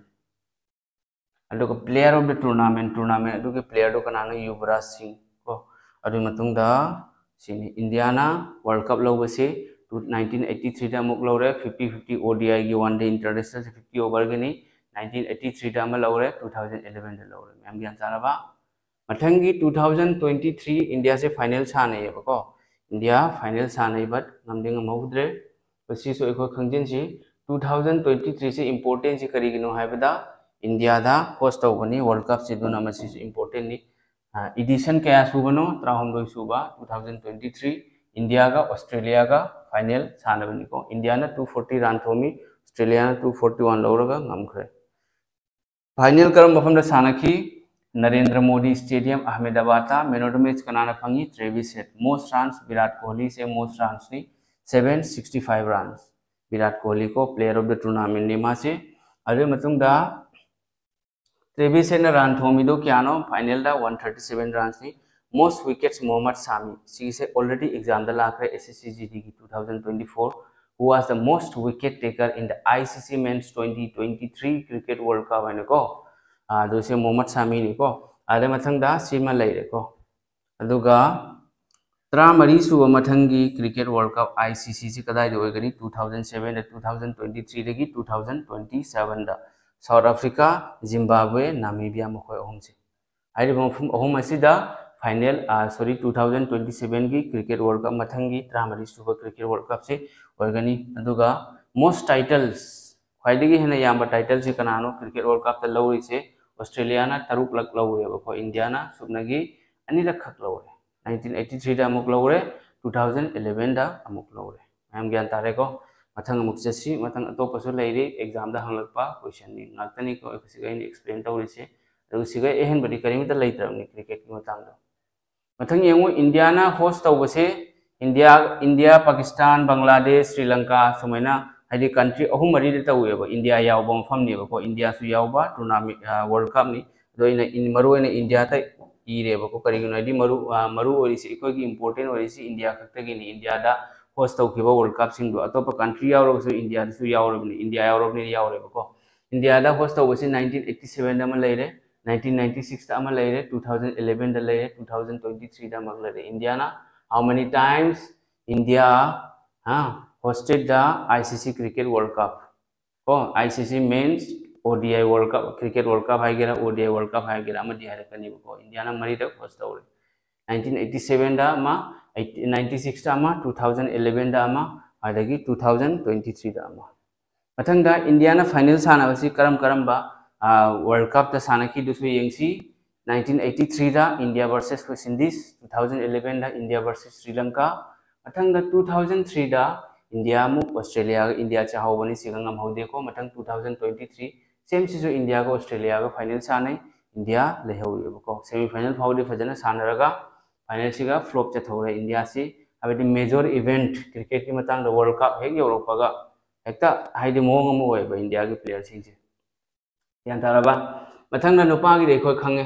ꯑꯗꯨꯒ player of the tournament, tournament ꯑꯗꯨꯒꯤ ꯄ꯭ꯂꯦꯌꯔꯗꯣ ꯀꯅꯥꯅꯣ? ꯌꯨꯕꯔꯥꯖ ꯁꯤꯡ ꯀꯣ꯫ ꯑꯗꯨꯒꯤ ꯃꯇꯨꯡꯗ ꯁꯤꯅꯤ, ꯏꯟꯗꯤꯌꯥꯅ ꯋꯥꯔꯜ ꯀꯞ ꯂꯧꯕꯁꯤ ꯇꯨ, ꯅꯥꯏꯟꯇꯤꯟ ꯑꯩꯠꯇꯤ ꯊ꯭ꯔꯤꯗ ꯑꯃꯨꯛ ꯂꯧꯔꯦ꯫ ꯐꯤꯐꯇꯤ ꯐꯤꯐꯇꯤ ꯑꯣ ꯗꯤ ꯑꯥꯏꯒꯤ ꯋꯥꯟ ꯗꯦ ꯏꯟꯇꯔꯅꯦꯁꯅꯦꯜꯁꯦ ꯐꯤꯐꯇꯤ ꯑꯣꯚꯔꯒꯤꯅꯤ꯫ ꯅꯥꯏꯟꯇꯤꯟ ꯑꯩꯠꯇꯤ ꯊ꯭ꯔꯤꯗ ꯑꯃ ꯂꯧꯔꯦ, ꯇꯨ ꯊꯥꯎꯖꯟ ꯏꯂꯦꯚꯦꯟꯗ ꯂꯧꯔꯦ꯫ ꯃꯌꯥꯝ ꯒ꯭ꯌꯥꯟ ꯇꯥꯔꯕ? ꯃꯊꯪꯒꯤ ꯇꯨ ꯊꯥꯎꯖꯟ ꯇ꯭ꯋꯦꯟꯇꯤ ꯊ꯭ꯔꯤ ꯏꯟꯗꯤꯌꯥꯁꯦ ꯐꯥꯏꯅꯦꯜ ꯁꯥꯟꯅꯩꯌꯦꯕꯀꯣ꯫ ꯏꯟꯗꯤꯌꯥ ꯐꯥꯏꯅꯦꯜ ꯁꯥꯟꯅꯩ, but ꯉꯝꯗꯤ ꯉꯝꯍꯧꯗ꯭ꯔꯦ꯫ ꯃꯁꯤꯁꯨ ꯑꯩꯈꯣꯏ ꯈꯪꯖꯤꯟꯁꯤ꯫ ꯇꯨ ꯊꯥꯎꯖꯟ ꯇ꯭ꯋꯦꯟꯇꯤ ꯊ꯭ꯔꯤꯁꯤ ꯏꯝꯄꯣꯔꯇꯦꯟꯁꯤ ꯀꯔꯤꯒꯤꯅꯣ ꯍꯥꯏꯕꯗ, ꯏꯟꯗꯤꯌꯥꯗ ꯍꯣꯁ ꯇꯧꯕꯅꯤ ꯋꯥꯔꯜ ꯀꯞꯁꯤ, ꯑꯗꯨꯅ ꯃꯁꯤꯁꯨ ꯏꯝꯄꯣꯔꯇꯦꯟꯅꯤ꯫ ꯏꯗꯤꯁꯟ ꯀꯌꯥ ꯁꯨꯕꯅꯣ? ꯇꯔꯥꯍꯨꯝꯗꯣꯏ ꯁꯨꯕ꯫ ꯇꯨ ꯊꯥꯎꯖꯟ ꯇ꯭ꯋꯦꯟꯇꯤ ꯊ꯭ꯔꯤ ꯏꯟꯗꯤꯌꯥꯒ ꯑꯣꯁꯇ꯭ꯔꯦꯂꯤꯌꯥꯒ ꯐꯥꯏꯅꯦꯜ ꯁꯥꯟꯅꯕꯅꯤꯀꯣ꯫ ꯏꯟꯗꯤꯌꯥꯅ ꯇꯨ ꯐꯣꯔꯇꯤ ꯔꯟ ꯊꯣꯝꯃꯤ, ꯑꯣꯁꯇ꯭ꯔꯦꯂꯤꯌꯥꯅ ꯇꯨ ꯐꯣꯔꯇꯤ ꯋꯥꯟ ꯂꯧꯔꯒ ꯉꯝꯈ꯭ꯔꯦ꯫ ꯐꯥꯏꯅꯦꯜ ꯀꯔꯝꯕ ꯃꯐꯝꯗ ꯁꯥꯟꯅꯈꯤ? ꯅꯔꯦꯟꯗ꯭ꯔ ꯃꯣꯗꯤ ꯁ꯭ꯇꯦꯗꯤꯌꯝ, ꯑꯍꯃꯦꯗꯥꯕꯥꯗꯇ꯫ ꯃꯦꯟ ꯑꯣꯐ ꯗ ꯃꯦꯆ ꯀꯅꯥꯅ ꯐꯪꯉꯤ? Travis Head. Most runs, Virat ꯀꯣꯍꯂꯤꯁꯦ ꯃꯣꯁ ꯔꯟꯁꯅꯤ, seven sixty five runs. Virat Kohli ꯀꯣ, ꯄ꯭ꯂꯦꯌꯔ ꯑꯣꯐ ꯗ ꯇꯨꯔꯅꯥꯃꯦꯟꯅꯤ ꯃꯥꯁꯦ꯫ ꯑꯗꯨꯒꯤ ꯃꯇꯨꯡꯗ ꯇ꯭ꯔꯦꯚꯤꯁ ꯍꯦꯠꯅ ꯔꯟ ꯊꯣꯝꯃꯤꯗꯣ ꯀꯌꯥꯅꯣ? ꯐꯥꯏꯅꯦꯜꯗ ꯋꯥꯟ ꯊꯥꯔꯇꯤ ꯁꯚꯦꯟ ꯔꯟꯁꯅꯤ꯫ Most wickets, Mohammed Shami. ꯁꯤꯒꯤꯁꯦ ꯑꯣꯜꯔꯦꯗꯤ ꯑꯦꯛꯖꯥꯝꯗ ꯂꯥꯛꯈ꯭ꯔꯦ, ꯑꯦꯁ ꯑꯦꯁ ꯁꯤ ꯖꯤ ꯗꯤꯒꯤ two thousand twenty four. Who was the most wicket taker in the I C C men's twenty twenty-three cricket World Cup ꯍꯥꯏꯅꯀꯣ꯫ ꯑꯗꯨꯁꯦ ꯃꯣꯍꯝꯃꯗ ꯁꯥꯃꯤꯅꯤꯀꯣ꯫ ꯑꯗ ꯃꯊꯪꯗ ꯁꯤꯃ ꯂꯩꯔꯦꯀꯣ꯫ ꯑꯗꯨꯒ ꯇꯔꯥꯃꯔꯤ ꯁꯨꯕ ꯃꯊꯪꯒꯤ cricket world cup I C ꯁꯤꯁꯤ ꯀꯗꯥꯏꯗ ꯑꯣꯏꯒꯅꯤ? ꯇꯨ ꯊꯥꯎꯖꯟ ꯁꯚꯦꯟꯗ, ꯇꯨ ꯊꯥꯎꯖꯟ ꯇ꯭ꯋꯦꯟꯇꯤ ꯊ꯭ꯔꯤꯗꯒꯤ ꯇꯨ ꯊꯥꯎꯖꯟ ꯇ꯭ꯋꯦꯟꯇꯤ ꯁꯚꯦꯟꯗ꯫ ꯁꯥꯎꯠ ꯑꯐ꯭ꯔꯤꯀꯥ, ꯖꯤꯝꯕꯥꯕ꯭ꯋꯦ, ꯅꯥꯃꯤꯕꯤꯌꯥ, ꯃꯈꯣꯏ ꯑꯍꯨꯝꯁꯦ꯫ ꯍꯥꯏꯔꯤꯕ ꯃꯐꯝ ꯑꯍꯨꯝ ꯑꯁꯤꯗ final, sorry, two thousand twenty ꯁꯚꯦꯟꯒꯤ ꯀ꯭ꯔꯤꯀꯦꯠ ꯋꯥꯔꯜ ꯀꯞ, ꯃꯊꯪꯒꯤ ꯇꯔꯥꯃꯔꯤ ꯁꯨꯕ ꯀ꯭ꯔꯤꯀꯦꯠ ꯋꯥꯔꯜ ꯀꯞꯁꯤ ꯑꯣꯏꯒꯅꯤ꯫ ꯑꯗꯨꯒ ꯃꯣꯁ ꯇꯥꯏꯇꯜꯁ, ꯈ꯭ꯋꯥꯏꯗꯒꯤ ꯍꯦꯟꯅ ꯌꯥꯝꯕ ꯇꯥꯏꯇꯜꯁꯤ ꯀꯅꯥꯅꯣ ꯀ꯭ꯔꯤꯀꯦꯠ ꯋꯥꯔꯜ ꯀꯞꯇ ꯂꯧꯔꯤꯁꯦ? ꯑꯣꯁꯇ꯭ꯔꯦꯂꯤꯌꯥꯅ ꯇꯔꯨꯛꯂꯛ ꯂꯧꯔꯦꯕꯀꯣ, ꯏꯟꯗꯤꯌꯥꯅ ꯁꯨꯞꯅꯒꯤ ꯑꯅꯤꯔꯛꯈꯛ ꯂꯧꯔꯦ꯫ ꯅꯥꯏꯟꯇꯤꯟ ꯑꯩꯠꯇꯤ ꯊ꯭ꯔꯤꯗ ꯑꯃꯨꯛ ꯂꯧꯔꯦ, ꯇꯨ ꯊꯥꯎꯖꯟ ꯏꯂꯦꯚꯦꯟꯗ ꯑꯃꯨꯛ ꯂꯧꯔꯦ꯫ ꯃꯌꯥꯝ ꯒ꯭ꯌꯥꯟ ꯇꯥꯔꯦꯀꯣ? ꯃꯊꯪ ꯑꯃꯨꯛ ꯆꯠꯁꯤ꯫ ꯃꯊꯪ ꯑꯇꯣꯞꯄꯁꯨ ꯂꯩꯔꯤ, ꯑꯦꯛꯖꯥꯝꯗ ꯍꯪꯂꯛꯄ ꯀꯣꯏꯁꯟꯅꯤ ꯉꯥꯛꯇꯅꯤꯀꯣ ꯁꯤꯒ ꯑꯩꯅ ꯑꯦꯛꯁꯄ꯭ꯂꯦꯟ ꯇꯧꯔꯤꯁꯦ꯫ ꯑꯗꯨꯒ ꯁꯤꯒ ꯑꯍꯦꯟꯕꯗꯤ ꯀꯔꯤꯃꯇ ꯂꯩꯇ꯭ꯔꯕꯅꯤ ꯀ꯭ꯔꯤꯀꯦꯠꯀꯤ ꯃꯇꯥꯡꯗ꯫ ꯃꯊꯪ ꯌꯦꯡꯉꯨ, ꯏꯟꯗꯤꯌꯥꯅ ꯍꯣꯁ ꯇꯧꯕꯁꯦ, ꯏꯟꯗꯤꯌꯥ, ꯏꯟꯗꯤꯌꯥ, ꯄꯥꯀꯤꯁꯇꯥꯟ, ꯕꯪꯒ꯭ꯂꯥꯗꯦꯁ, ꯁ꯭ꯔꯤ ꯂꯪꯀꯥ, ꯁꯨꯃꯥꯏꯅ ꯍꯥꯏꯗꯤ ꯀꯟꯇ꯭ꯔꯤ ꯑꯍꯨꯝ ꯃꯔꯤꯗ ꯇꯧꯋꯦꯕ꯫ ꯏꯟꯗꯤꯌꯥ ꯌꯥꯎꯕ ꯃꯐꯝꯅꯦꯕꯀꯣ, ꯏꯟꯗꯤꯌꯥꯁꯨ ꯌꯥꯎꯕ ꯇꯣꯔꯅꯥꯃꯦꯟ, ꯋꯥꯔꯜ ꯀꯞꯅꯤ꯫ ꯑꯗꯣ ꯑꯩꯅ ꯏꯟ-, ꯃꯔꯨ ꯑꯣꯏꯅ ꯏꯟꯗꯤꯌꯥꯗ ꯏꯔꯦꯕꯀꯣ꯫ ꯀꯔꯤꯒꯤꯅꯣ ꯍꯥꯏꯗꯤ ꯃꯔꯨ, ꯑ, ꯃꯔꯨ ꯑꯣꯏꯔꯤꯁꯤ, ꯑꯩꯈꯣꯏꯒꯤ ꯏꯝꯄꯣꯔꯇꯦꯟ ꯑꯣꯏꯔꯤꯁꯤ ꯏꯟꯗꯤꯌꯥ ꯈꯛꯇꯒꯤꯅꯤ꯫ ꯏꯟꯗꯤꯌꯥꯗ ꯍꯣꯁ ꯇꯧꯈꯤꯕ ꯋꯥꯔꯜ ꯀꯞꯁꯤꯡꯗꯣ꯫ ꯑꯇꯣꯞꯄ ꯀꯟꯇ꯭ꯔꯤ ꯌꯥꯎꯔꯒꯁꯨ ꯏꯟꯗꯤꯌꯥꯗꯁꯨ ꯌꯥꯎꯔꯕꯅꯤ, ꯏꯟꯗꯤꯌꯥ ꯌꯥꯎꯔꯕꯅꯤꯅ ꯌꯥꯎꯔꯦꯕꯀꯣ꯫ ꯏꯟꯗꯤꯌꯥꯗ ꯍꯣꯁ ꯇꯧꯕꯁꯤ ꯅꯥꯏꯟꯇꯤꯟ ꯑꯩꯠꯇꯤ ꯁꯚꯦꯟꯗ ꯑꯃ ꯂꯩꯔꯦ, ꯅꯥꯏꯟꯇꯤꯟ ꯅꯥꯏꯟꯇꯤ ꯁꯤꯛꯁꯇ ꯑꯃ ꯂꯩꯔꯦ, ꯇꯨ ꯊꯥꯎꯖꯟ ꯏꯂꯦꯚꯦꯟꯗ ꯂꯩꯔꯦ, ꯇꯨ ꯊꯥꯎꯖꯟ ꯇ꯭ꯋꯦꯟꯇꯤ ꯊ꯭ꯔꯤꯗ ꯑꯃꯨꯛ ꯂꯩꯔꯦ꯫ Indiana, how many times India, ꯍꯥ, hosted the I C C cricket World Cup? ꯀꯣ, I C C men's ODI World Cup, Cricket World Cup ꯍꯥꯏꯒꯦꯔꯥ, ODI World Cup ꯍꯥꯏꯒꯦꯔꯥ, ꯑꯃꯗꯤ ꯍꯥꯏꯔꯛꯀꯅꯦꯕꯀꯣ꯫ ꯏꯟꯗꯤꯌꯥꯅ ꯃꯔꯤꯔꯛ host ꯇꯧꯔꯦ꯫ Nineteen eighty sevenꯗ ꯑꯃ, ninety sixꯇ ꯑꯃ, two thousand elevenꯗ ꯑꯃ, ꯑꯗꯒꯤ two thousand twenty threeꯗ ꯑꯃ꯫ ꯃꯊꯪꯗ ꯏꯟꯗꯤꯌꯥꯅ final ꯁꯥꯟꯅꯕꯁꯤ ꯀꯔꯝ ꯀꯔꯝꯕ World Cupꯇ ꯁꯥꯟꯅꯈꯤꯗꯨꯁꯨ ꯌꯦꯡꯁꯤ꯫ Nineteen eighty threeꯗ India versus West Indies, two thousand elevenꯗ India versus Sri Lanka, ꯃꯊꯪꯗ two thousand threeꯗ ꯏꯟꯗꯤꯌꯥ ꯑꯃꯨꯛ ꯑꯣꯁꯇ꯭ꯔꯦꯂꯤꯌꯥꯒ, ꯏꯟꯗꯤꯌꯥ ꯆꯥꯍꯧꯕꯅꯤ, ꯁꯤꯒ ꯉꯝꯍꯧꯗꯦꯀꯣ꯫ ꯃꯊꯪ two thousand twenty three same ꯁꯤꯁꯨ ꯏꯟꯗꯤꯌꯥꯒ ꯑꯣꯁꯇ꯭ꯔꯦꯂꯤꯌꯥꯒ final ꯁꯥꯟꯅꯩ, ꯏꯟꯗꯤꯌꯥ ꯂꯩꯍꯧꯋꯦꯕꯀꯣ꯫ Semi final ꯐꯥꯎꯗꯤ ꯐꯖꯅ ꯁꯥꯟꯅꯔꯒ finalꯁꯤꯒ flop ꯆꯠꯍꯧꯔꯦ ꯏꯟꯗꯤꯌꯥꯁꯤ꯫ ꯍꯥꯏꯕꯗꯤ major event cricketꯀꯤ ꯃꯇꯥꯡꯗ World Cup ꯍꯦꯛ ꯌꯧꯔꯛꯄꯒ ꯍꯦꯛꯇ ꯍꯥꯏꯗꯤ ꯃꯑꯣꯡ ꯑꯃ ꯑꯣꯏꯌꯦꯕ ꯏꯟꯗꯤꯌꯥꯒꯤ playerꯁꯤꯡꯁꯦ꯫ ꯒ꯭ꯌꯥꯟ ꯇꯥꯔꯕ? ꯃꯊꯪꯗ ꯅꯨꯄꯥꯒꯤꯗꯤ ꯑꯩꯈꯣꯏ ꯈꯪꯉꯦ꯫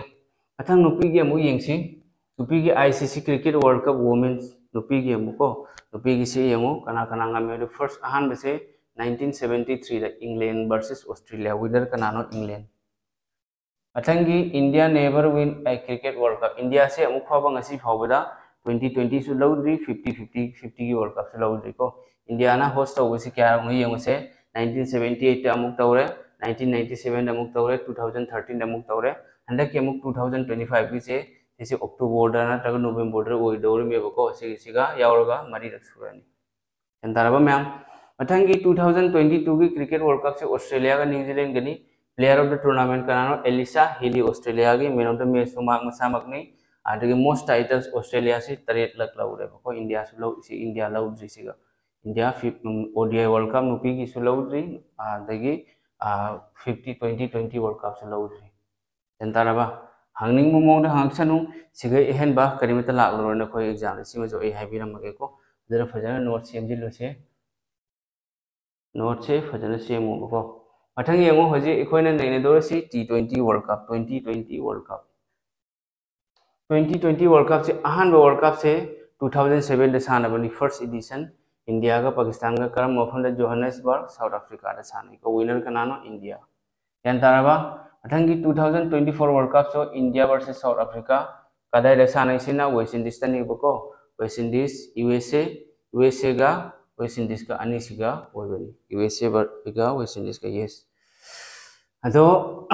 ꯃꯊꯪ ꯅꯨꯄꯤꯒꯤ ꯑꯃꯨꯛ ꯌꯦꯡꯁꯤ꯫ ꯅꯨꯄꯤꯒꯤ ICC Cricket World Cup Women's ꯅꯨꯄꯤꯒꯤ ꯑꯃꯨꯛꯀꯣ, ꯅꯨꯄꯤꯒꯤꯁꯤ ꯌꯦꯡꯉꯨ ꯀꯅꯥ ꯀꯅꯥ ꯉꯝꯃꯤ ꯍꯥꯏꯗꯣ꯫ First ꯑꯍꯥꯟꯕꯁꯦ nineteen seventy threeꯗ England versus Australia, winner ꯀꯅꯥꯅꯣ? England꯫ ꯃꯊꯪꯒꯤ India never win a cricket World Cup꯫ ꯏꯟꯗꯤꯌꯥꯁꯦ ꯑꯃꯨꯛ ꯐꯥꯎꯕ ꯉꯁꯤ ꯐꯥꯎꯕꯗ twenty twentyꯁꯨ ꯂꯧꯗ꯭ꯔꯤ, fifty fifty fiftyꯒꯤ World Cupꯁꯨ ꯂꯧꯗ꯭ꯔꯤꯀꯣ꯫ ꯏꯟꯗꯤꯌꯥꯅ host ꯇꯧꯕꯁꯤ ꯀꯌꯥꯔꯛꯅꯣ ꯌꯦꯡꯉꯨꯁꯦ꯫ Nineteen seventy eightꯇ ꯑꯃꯨꯛ ꯇꯧꯔꯦ, nineteen ninety sevenꯗ ꯑꯃꯨꯛ ꯇꯧꯔꯦ, two thousand thirteenꯗ ꯑꯃꯨꯛ ꯇꯧꯔꯦ꯫ ꯍꯟꯗꯛꯀꯤ ꯑꯃꯨꯛ two thousand twenty fiveꯒꯤꯁꯦ ꯁꯤꯁꯦ Octoberꯗ ꯅꯠꯇ꯭ꯔꯒ Novemberꯗ ꯑꯣꯏꯗꯧꯔꯤꯃꯦꯕꯀꯣ꯫ ꯁꯤꯒꯤꯁꯤꯒ ꯌꯥꯎꯔꯒ ꯃꯔꯤꯔꯛ ꯁꯨꯔꯅꯤ꯫ ꯒ꯭ꯌꯥꯟ ꯇꯥꯔꯕ ꯃꯌꯥꯝ? ꯃꯊꯪꯒꯤ two thousand twenty twoꯒꯤ Cricket World Cupꯁꯦ Australiaꯒ New Zealandꯒꯅꯤ꯫ Player of the tournament ꯀꯅꯥꯅꯣ? Alyssa Healy, Australiaꯒꯤ man of the matchꯁꯨ ꯃꯍꯥꯛ ꯃꯁꯥꯃꯛꯅꯤ꯫ ꯑꯗꯒꯤ most titles Australiaꯁꯤ ꯇꯔꯦꯠꯂꯛ ꯂꯧꯔꯦꯕꯀꯣ꯫ ꯏꯟꯗꯤꯌꯥꯁꯨ ꯂꯧ-, ꯁꯤ ꯏꯟꯗꯤꯌꯥ ꯂꯧꯗ꯭ꯔꯤ ꯁꯤꯒ꯫ ꯏꯟꯗꯤꯌꯥ ꯐꯤꯞ-, ꯎꯝ, ODI World Cup ꯅꯨꯄꯤꯒꯤꯁꯨ ꯂꯧꯗ꯭ꯔꯤ, ꯑꯗꯒꯤ, ꯑ, fifty, twenty twenty World Cupꯁꯨ ꯂꯧꯗ꯭ꯔꯤ꯫ ꯒ꯭ꯌꯥꯟ ꯇꯥꯔꯕ? ꯍꯪꯅꯤꯡꯕ ꯃꯑꯣꯡꯗ ꯍꯪꯉꯛꯁꯅꯨ, ꯁꯤꯒ ꯑꯍꯦꯟꯕ ꯀꯔꯤꯃꯠꯇ ꯂꯥꯛꯂꯔꯣꯏ ꯅꯈꯣꯏ examꯗ꯫ ꯁꯤꯃꯁꯨ ꯑꯩ ꯍꯥꯏꯕꯤꯔꯝꯃꯒꯦꯀꯣ꯫ ꯑꯗꯨꯅ ꯐꯖꯅ note ꯁꯦꯝꯖꯤꯜꯂꯨꯁꯦ꯫ Noteꯁꯦ ꯐꯖꯅ ꯁꯦꯝꯃꯨꯕꯀꯣ꯫ ꯃꯊꯪ ꯌꯦꯡꯉꯨ, ꯍꯧꯖꯤꯛ ꯑꯩꯈꯣꯏꯅ ꯅꯩꯅꯗꯧꯔꯤꯁꯤ T twenty World Cup, twenty twenty World Cup꯫ Twenty twenty World Cupꯁꯦ, ꯑꯍꯥꯟꯕ World Cupꯁꯦ two thousand sevenꯗ ꯁꯥꯟꯅꯕꯅꯤ, first edition꯫ ꯏꯟꯗꯤꯌꯥꯒ ꯄꯥꯀꯤꯁꯇꯥꯟꯒ ꯀꯔꯝꯕ ꯃꯐꯝꯗ? Johannesburg, South Africaꯗ ꯁꯥꯟꯅꯩꯀꯣ꯫ Winner ꯀꯅꯥꯅꯣ? ꯏꯟꯗꯤꯌꯥ꯫ ꯒ꯭ꯌꯥꯟ ꯇꯥꯔꯕ? ꯃꯊꯪꯒꯤ two thousand twenty four World Cupꯁꯨ India versus South Africa ꯀꯗꯥꯏꯗ ꯁꯥꯟꯅꯩꯁꯤꯅ? West Indisꯇꯅꯦꯕꯀꯣ꯫ West Indies, USA, USAꯒ West Indisꯀ ꯑꯅꯤꯁꯤꯒ ꯑꯣꯏꯕꯅꯤ꯫ USAꯒ West Indisꯀ, yes꯫ ꯑꯗꯣ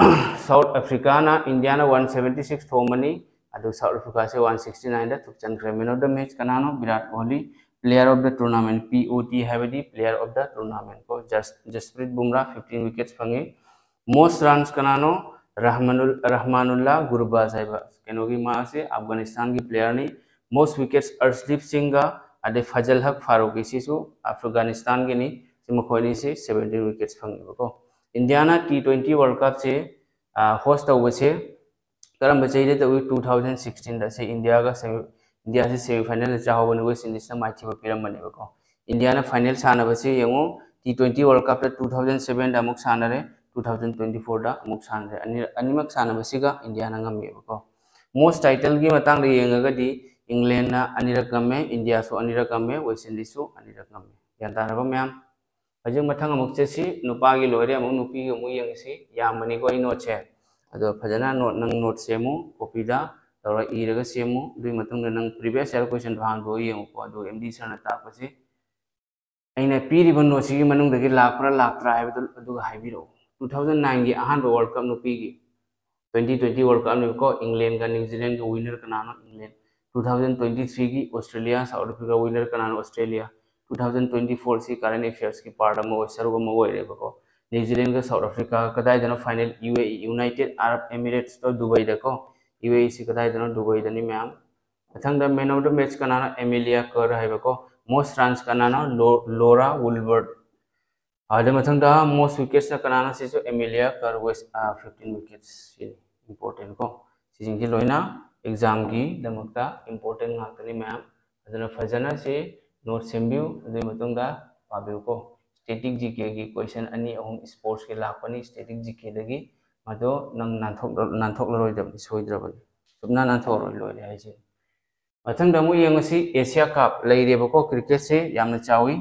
ꯁꯥꯎꯠ ꯑꯐ꯭ꯔꯤꯀꯥꯅ, ꯏꯟꯗꯤꯌꯥꯅ ꯋꯥꯟ ꯁꯕꯦꯟꯇꯤ ꯁꯤꯛꯁ ꯊꯣꯝꯕꯅꯤ, ꯑꯗꯣ ꯁꯥꯎꯠ ꯑꯐ꯭ꯔꯤꯀꯥꯁꯦ ꯋꯥꯟ ꯁꯤꯛꯁꯇꯤ ꯅꯥꯏꯟꯗ ꯊꯨꯞꯆꯟꯈ꯭ꯔꯦ꯫ Man of the match ꯀꯅꯥꯅꯣ? Virat Kohli. Player of the tournament, P O T ꯍꯥꯏꯕꯗꯤ player of the tournament ꯀꯣ, ꯖꯁ ꯖꯁꯄ꯭ꯔꯤꯠ ꯕꯨꯝꯔꯥ ꯐꯤꯐꯇꯤꯟ ꯋꯤꯀꯦꯠꯁ ꯐꯪꯉꯤ꯫ Most runs ꯀꯅꯥꯅꯣ? ꯔꯍꯃꯥꯅꯨꯜ ꯔꯍꯃꯥꯅꯨꯜꯂꯥ ꯒꯨꯔꯕꯥꯖ ꯍꯥꯏꯕ ꯀꯩꯅꯣꯒꯤ, ꯃꯥꯁꯦ ꯑꯐꯒꯥꯅꯤꯁꯇꯥꯟꯒꯤ ꯄ꯭ꯂꯦꯌꯔꯅꯤ꯫ Most wickets ꯑꯔꯁꯗꯤꯞ ꯁꯤꯡꯒ ꯑꯗꯩ ꯐꯖꯜ ꯍꯛ ꯐꯥꯔꯨꯀꯤ, ꯁꯤꯁꯨ ꯑꯐꯒꯥꯅꯤꯁꯇꯥꯟꯒꯤꯅꯤ꯫ ꯁꯤ ꯃꯈꯣꯏ ꯑꯅꯤꯁꯤ ꯁꯕꯦꯟꯇꯤꯟ ꯋꯤꯀꯦꯠꯁ ꯐꯪꯉꯦꯕꯀꯣ꯫ ꯏꯟꯗꯤꯌꯥꯅ ꯇꯤ ꯇ꯭ꯋꯦꯟꯇꯤ ꯋꯥꯔꯜ ꯀꯞꯁꯦ ꯍꯣꯁ ꯇꯧꯕꯁꯦ ꯀꯔꯝꯕ ꯆꯍꯤꯗ ꯇꯧꯏ? ꯇꯨ ꯊꯥꯎꯖꯟ ꯁꯤꯛꯁꯇꯤꯟꯗ꯫ ꯁꯤ ꯏꯟꯗꯤꯌꯥꯒ semi, ꯏꯟꯗꯤꯌꯥꯁꯤ ꯁꯦꯃꯤꯐꯥꯏꯅꯦꯜꯗ ꯆꯥꯍꯧꯕꯅꯤ, ꯋꯦꯁ ꯏꯟꯗꯤꯁꯅ ꯃꯥꯏꯊꯤꯕ ꯄꯤꯔꯝꯕꯅꯦꯕꯀꯣ꯫ ꯏꯟꯗꯤꯌꯥꯅ ꯐꯥꯏꯅꯦꯜ ꯁꯥꯟꯅꯕꯁꯤ ꯌꯦꯡꯉꯨ, ꯇꯤ ꯇ꯭ꯋꯦꯟꯇꯤ ꯋꯥꯔꯜ ꯀꯞꯇ ꯇꯨ ꯊꯥꯎꯖꯟ ꯁꯕꯦꯟꯗ ꯑꯃꯨꯛ ꯁꯥꯟꯅꯔꯦ, ꯇꯨ ꯊꯥꯎꯖꯟ ꯇ꯭ꯋꯦꯟꯇꯤ ꯐꯣꯔꯗ ꯑꯃꯨꯛ ꯁꯥꯟꯅꯔꯦ꯫ ꯑꯅꯤ, ꯑꯅꯤꯃꯛ ꯁꯥꯟꯅꯕꯁꯤꯒ ꯏꯟꯗꯤꯌꯥꯅ ꯉꯝꯃꯦꯕꯀꯣ꯫ ꯃꯣꯁ ꯇꯥꯏꯇꯜꯒꯤ ꯃꯇꯥꯡꯗ ꯌꯦꯡꯉꯒꯗꯤ ꯏꯪꯂꯦꯟꯅ ꯑꯅꯤꯔꯛ ꯉꯝꯃꯦ, ꯏꯟꯗꯤꯌꯥꯁꯨ ꯑꯅꯤꯔꯛ ꯉꯝꯃꯦ, ꯋꯦꯁ ꯏꯟꯗꯤꯁꯁꯨ ꯑꯅꯤꯔꯛ ꯉꯝꯃꯦ꯫ ꯒ꯭ꯌꯥꯟ ꯇꯥꯔꯕ ꯃꯌꯥꯝ? ꯍꯧꯖꯤꯛ ꯃꯊꯪ ꯑꯃꯨꯛ ꯆꯠꯁꯤ, ꯅꯨꯄꯥꯒꯤ ꯂꯣꯏꯔꯦ, ꯑꯃꯨꯛ ꯅꯨꯄꯤꯒꯤ ꯑꯃꯨꯛ ꯌꯦꯡꯉꯁꯤ꯫ ꯌꯥꯝꯕꯅꯤꯀꯣ ꯑꯩ ꯅꯣꯠꯁꯦ꯫ ꯑꯗꯣ ꯐꯖꯅ ꯅꯣꯠ, ꯅꯪ ꯅꯣꯠ ꯁꯦꯝꯃꯨ, ꯀꯣꯄꯤꯗ ꯇꯧꯔ ꯏꯔꯒ ꯁꯦꯝꯃꯨ꯫ ꯑꯗꯨꯒꯤ ꯃꯇꯨꯡꯗ ꯅꯪ previous year questionꯗꯣ ꯍꯥꯡꯗꯣꯛꯑ ꯌꯦꯡꯉꯨꯀꯣ꯫ ꯑꯗꯨ ꯑꯦꯝ ꯗꯤ ꯁꯔꯅ ꯇꯥꯛꯄꯁꯦ ꯑꯩꯅ ꯄꯤꯔꯤꯕ ꯅꯣꯠꯁꯤꯒꯤ ꯃꯅꯨꯡꯗꯒꯤ ꯂꯥꯛꯄ꯭ꯔꯥ ꯂꯥꯛꯇ꯭ꯔꯥ ꯍꯥꯏꯕꯗꯨ ꯑꯗꯨꯒ ꯍꯥꯏꯕꯤꯔꯛꯎ꯫ ꯇꯨ ꯊꯥꯎꯖꯟ ꯅꯥꯏꯟꯒꯤ ꯑꯍꯥꯟꯕ ꯋꯥꯔꯜ ꯀꯞ ꯅꯨꯄꯤꯒꯤ ꯇ꯭ꯋꯦꯟꯇꯤ ꯇ꯭ꯋꯦꯟꯇꯤ ꯋꯥꯔꯜ ꯀꯞꯅꯦꯕꯀꯣ꯫ ꯏꯪꯂꯦꯟꯒ ꯅ꯭ꯌꯨ ꯖꯤꯂꯦꯟꯒ ꯋꯤꯅꯔ ꯀꯅꯥꯅꯣ? ꯏꯪꯂꯦꯟ꯫ ꯇꯨ ꯊꯥꯎꯖꯟ ꯇ꯭ꯋꯦꯟꯇꯤ ꯊ꯭ꯔꯤꯒꯤ ꯑꯣꯁꯇ꯭ꯔꯦꯂꯤꯌꯥ ꯁꯥꯎꯠ ꯑꯐ꯭ꯔꯤꯀꯥ ꯋꯤꯅꯔ ꯀꯅꯥꯅꯣ? ꯑꯣꯁꯇ꯭ꯔꯦꯂꯤꯌꯥ꯫ ꯇꯨ ꯊꯥꯎꯖꯟ ꯇ꯭ꯋꯦꯟꯇꯤ ꯐꯣꯔꯁꯤ ꯀꯔꯦꯟ ꯑꯦꯐꯤꯌꯔꯁꯀꯤ ꯄꯥꯔꯠ ꯑꯃ ꯑꯣꯏ, ꯁꯔꯨꯛ ꯑꯃ ꯑꯣꯏꯔꯦꯕꯀꯣ꯫ ꯅ꯭ꯌꯨ ꯖꯤꯂꯦꯟꯒ ꯁꯥꯎꯠ ꯑꯐ꯭ꯔꯤꯀꯥ ꯀꯗꯥꯏꯗꯅꯣ final? U A E, United Arab ꯑꯦꯃꯤꯔꯦꯠꯁꯇꯣ, ꯗꯨꯕꯩꯗꯀꯣ꯫ ꯌꯨ ꯑꯦ ꯏꯁꯤ ꯀꯗꯥꯏꯗꯅꯣ? ꯗꯨꯕꯩꯗꯅꯤ ꯃꯌꯥꯝ꯫ ꯃꯊꯪꯗ man of the match ꯀꯅꯥꯅꯣ? ꯑꯦꯃꯤꯂꯤꯌꯥ ꯀꯔ ꯍꯥꯏꯕꯀꯣ꯫ ꯃꯣꯁ ꯔꯟꯁ ꯀꯅꯥꯅꯣ? ꯂꯣ-, ꯂꯣꯔꯥ ꯋꯨꯜꯕꯔꯠ꯫ ꯑꯗꯨ ꯃꯊꯪꯗ most wicketsꯅ ꯀꯅꯥꯅꯣ? ꯁꯤꯁꯨ ꯑꯦꯃꯤꯂꯤꯌꯥ ꯀꯔ, ꯋꯦꯁ, ꯑ, ꯐꯤꯐꯇꯤꯟ ꯋꯤꯀꯦꯠꯁ꯫ ꯁꯤꯅꯤ ꯏꯝꯄꯣꯔꯇꯦꯟ ꯀꯣ꯫ ꯁꯤꯁꯤꯡꯁꯤ ꯂꯣꯏꯅ ꯑꯦꯛꯖꯥꯝꯒꯤꯗꯃꯛꯇ ꯏꯝꯄꯣꯔꯇꯦꯟ ꯉꯥꯛꯇꯅꯤ ꯃꯌꯥꯝ꯫ ꯑꯗꯨꯅ ꯐꯖꯅ ꯁꯤ ꯅꯣꯠ ꯁꯦꯝꯕꯤꯌꯨ, ꯑꯗꯨꯒꯤ ꯃꯇꯨꯡꯗ ꯄꯥꯕꯤꯌꯨꯀꯣ꯫ ꯁ꯭ꯇꯦꯇꯤꯛ ꯖꯤ ꯀꯦꯒꯤ ꯀꯣꯏꯁꯟ ꯑꯅꯤ ꯑꯍꯨꯝ ꯁ꯭ꯄꯣꯔꯠꯁꯀꯤ ꯂꯥꯛꯄꯅꯤ, ꯁ꯭ꯇꯦꯇꯤꯛ ꯖꯤ ꯀꯦꯗꯒꯤ꯫ ꯃꯗꯣ ꯅꯪ ꯅꯥꯟꯊꯣꯛ-, ꯅꯥꯟꯊꯣꯛꯂꯔꯣꯏꯗꯕꯅꯤ, ꯁꯣꯏꯗ꯭ꯔꯕꯅꯤ꯫ ꯁꯨꯞꯅ ꯅꯥꯟꯊꯣꯛꯑꯔꯣꯏ, ꯂꯣꯏꯔꯦ ꯍꯥꯏꯁꯦ꯫ ꯃꯊꯪꯗ ꯑꯃꯨꯛ ꯌꯦꯡꯉꯁꯤ, ꯑꯦꯁꯤꯌꯥ ꯀꯞ ꯂꯩꯔꯦꯕꯀꯣ꯫ ꯀ꯭ꯔꯤꯀꯦꯠꯁꯦ ꯌꯥꯝꯅ ꯆꯥꯎꯏ꯫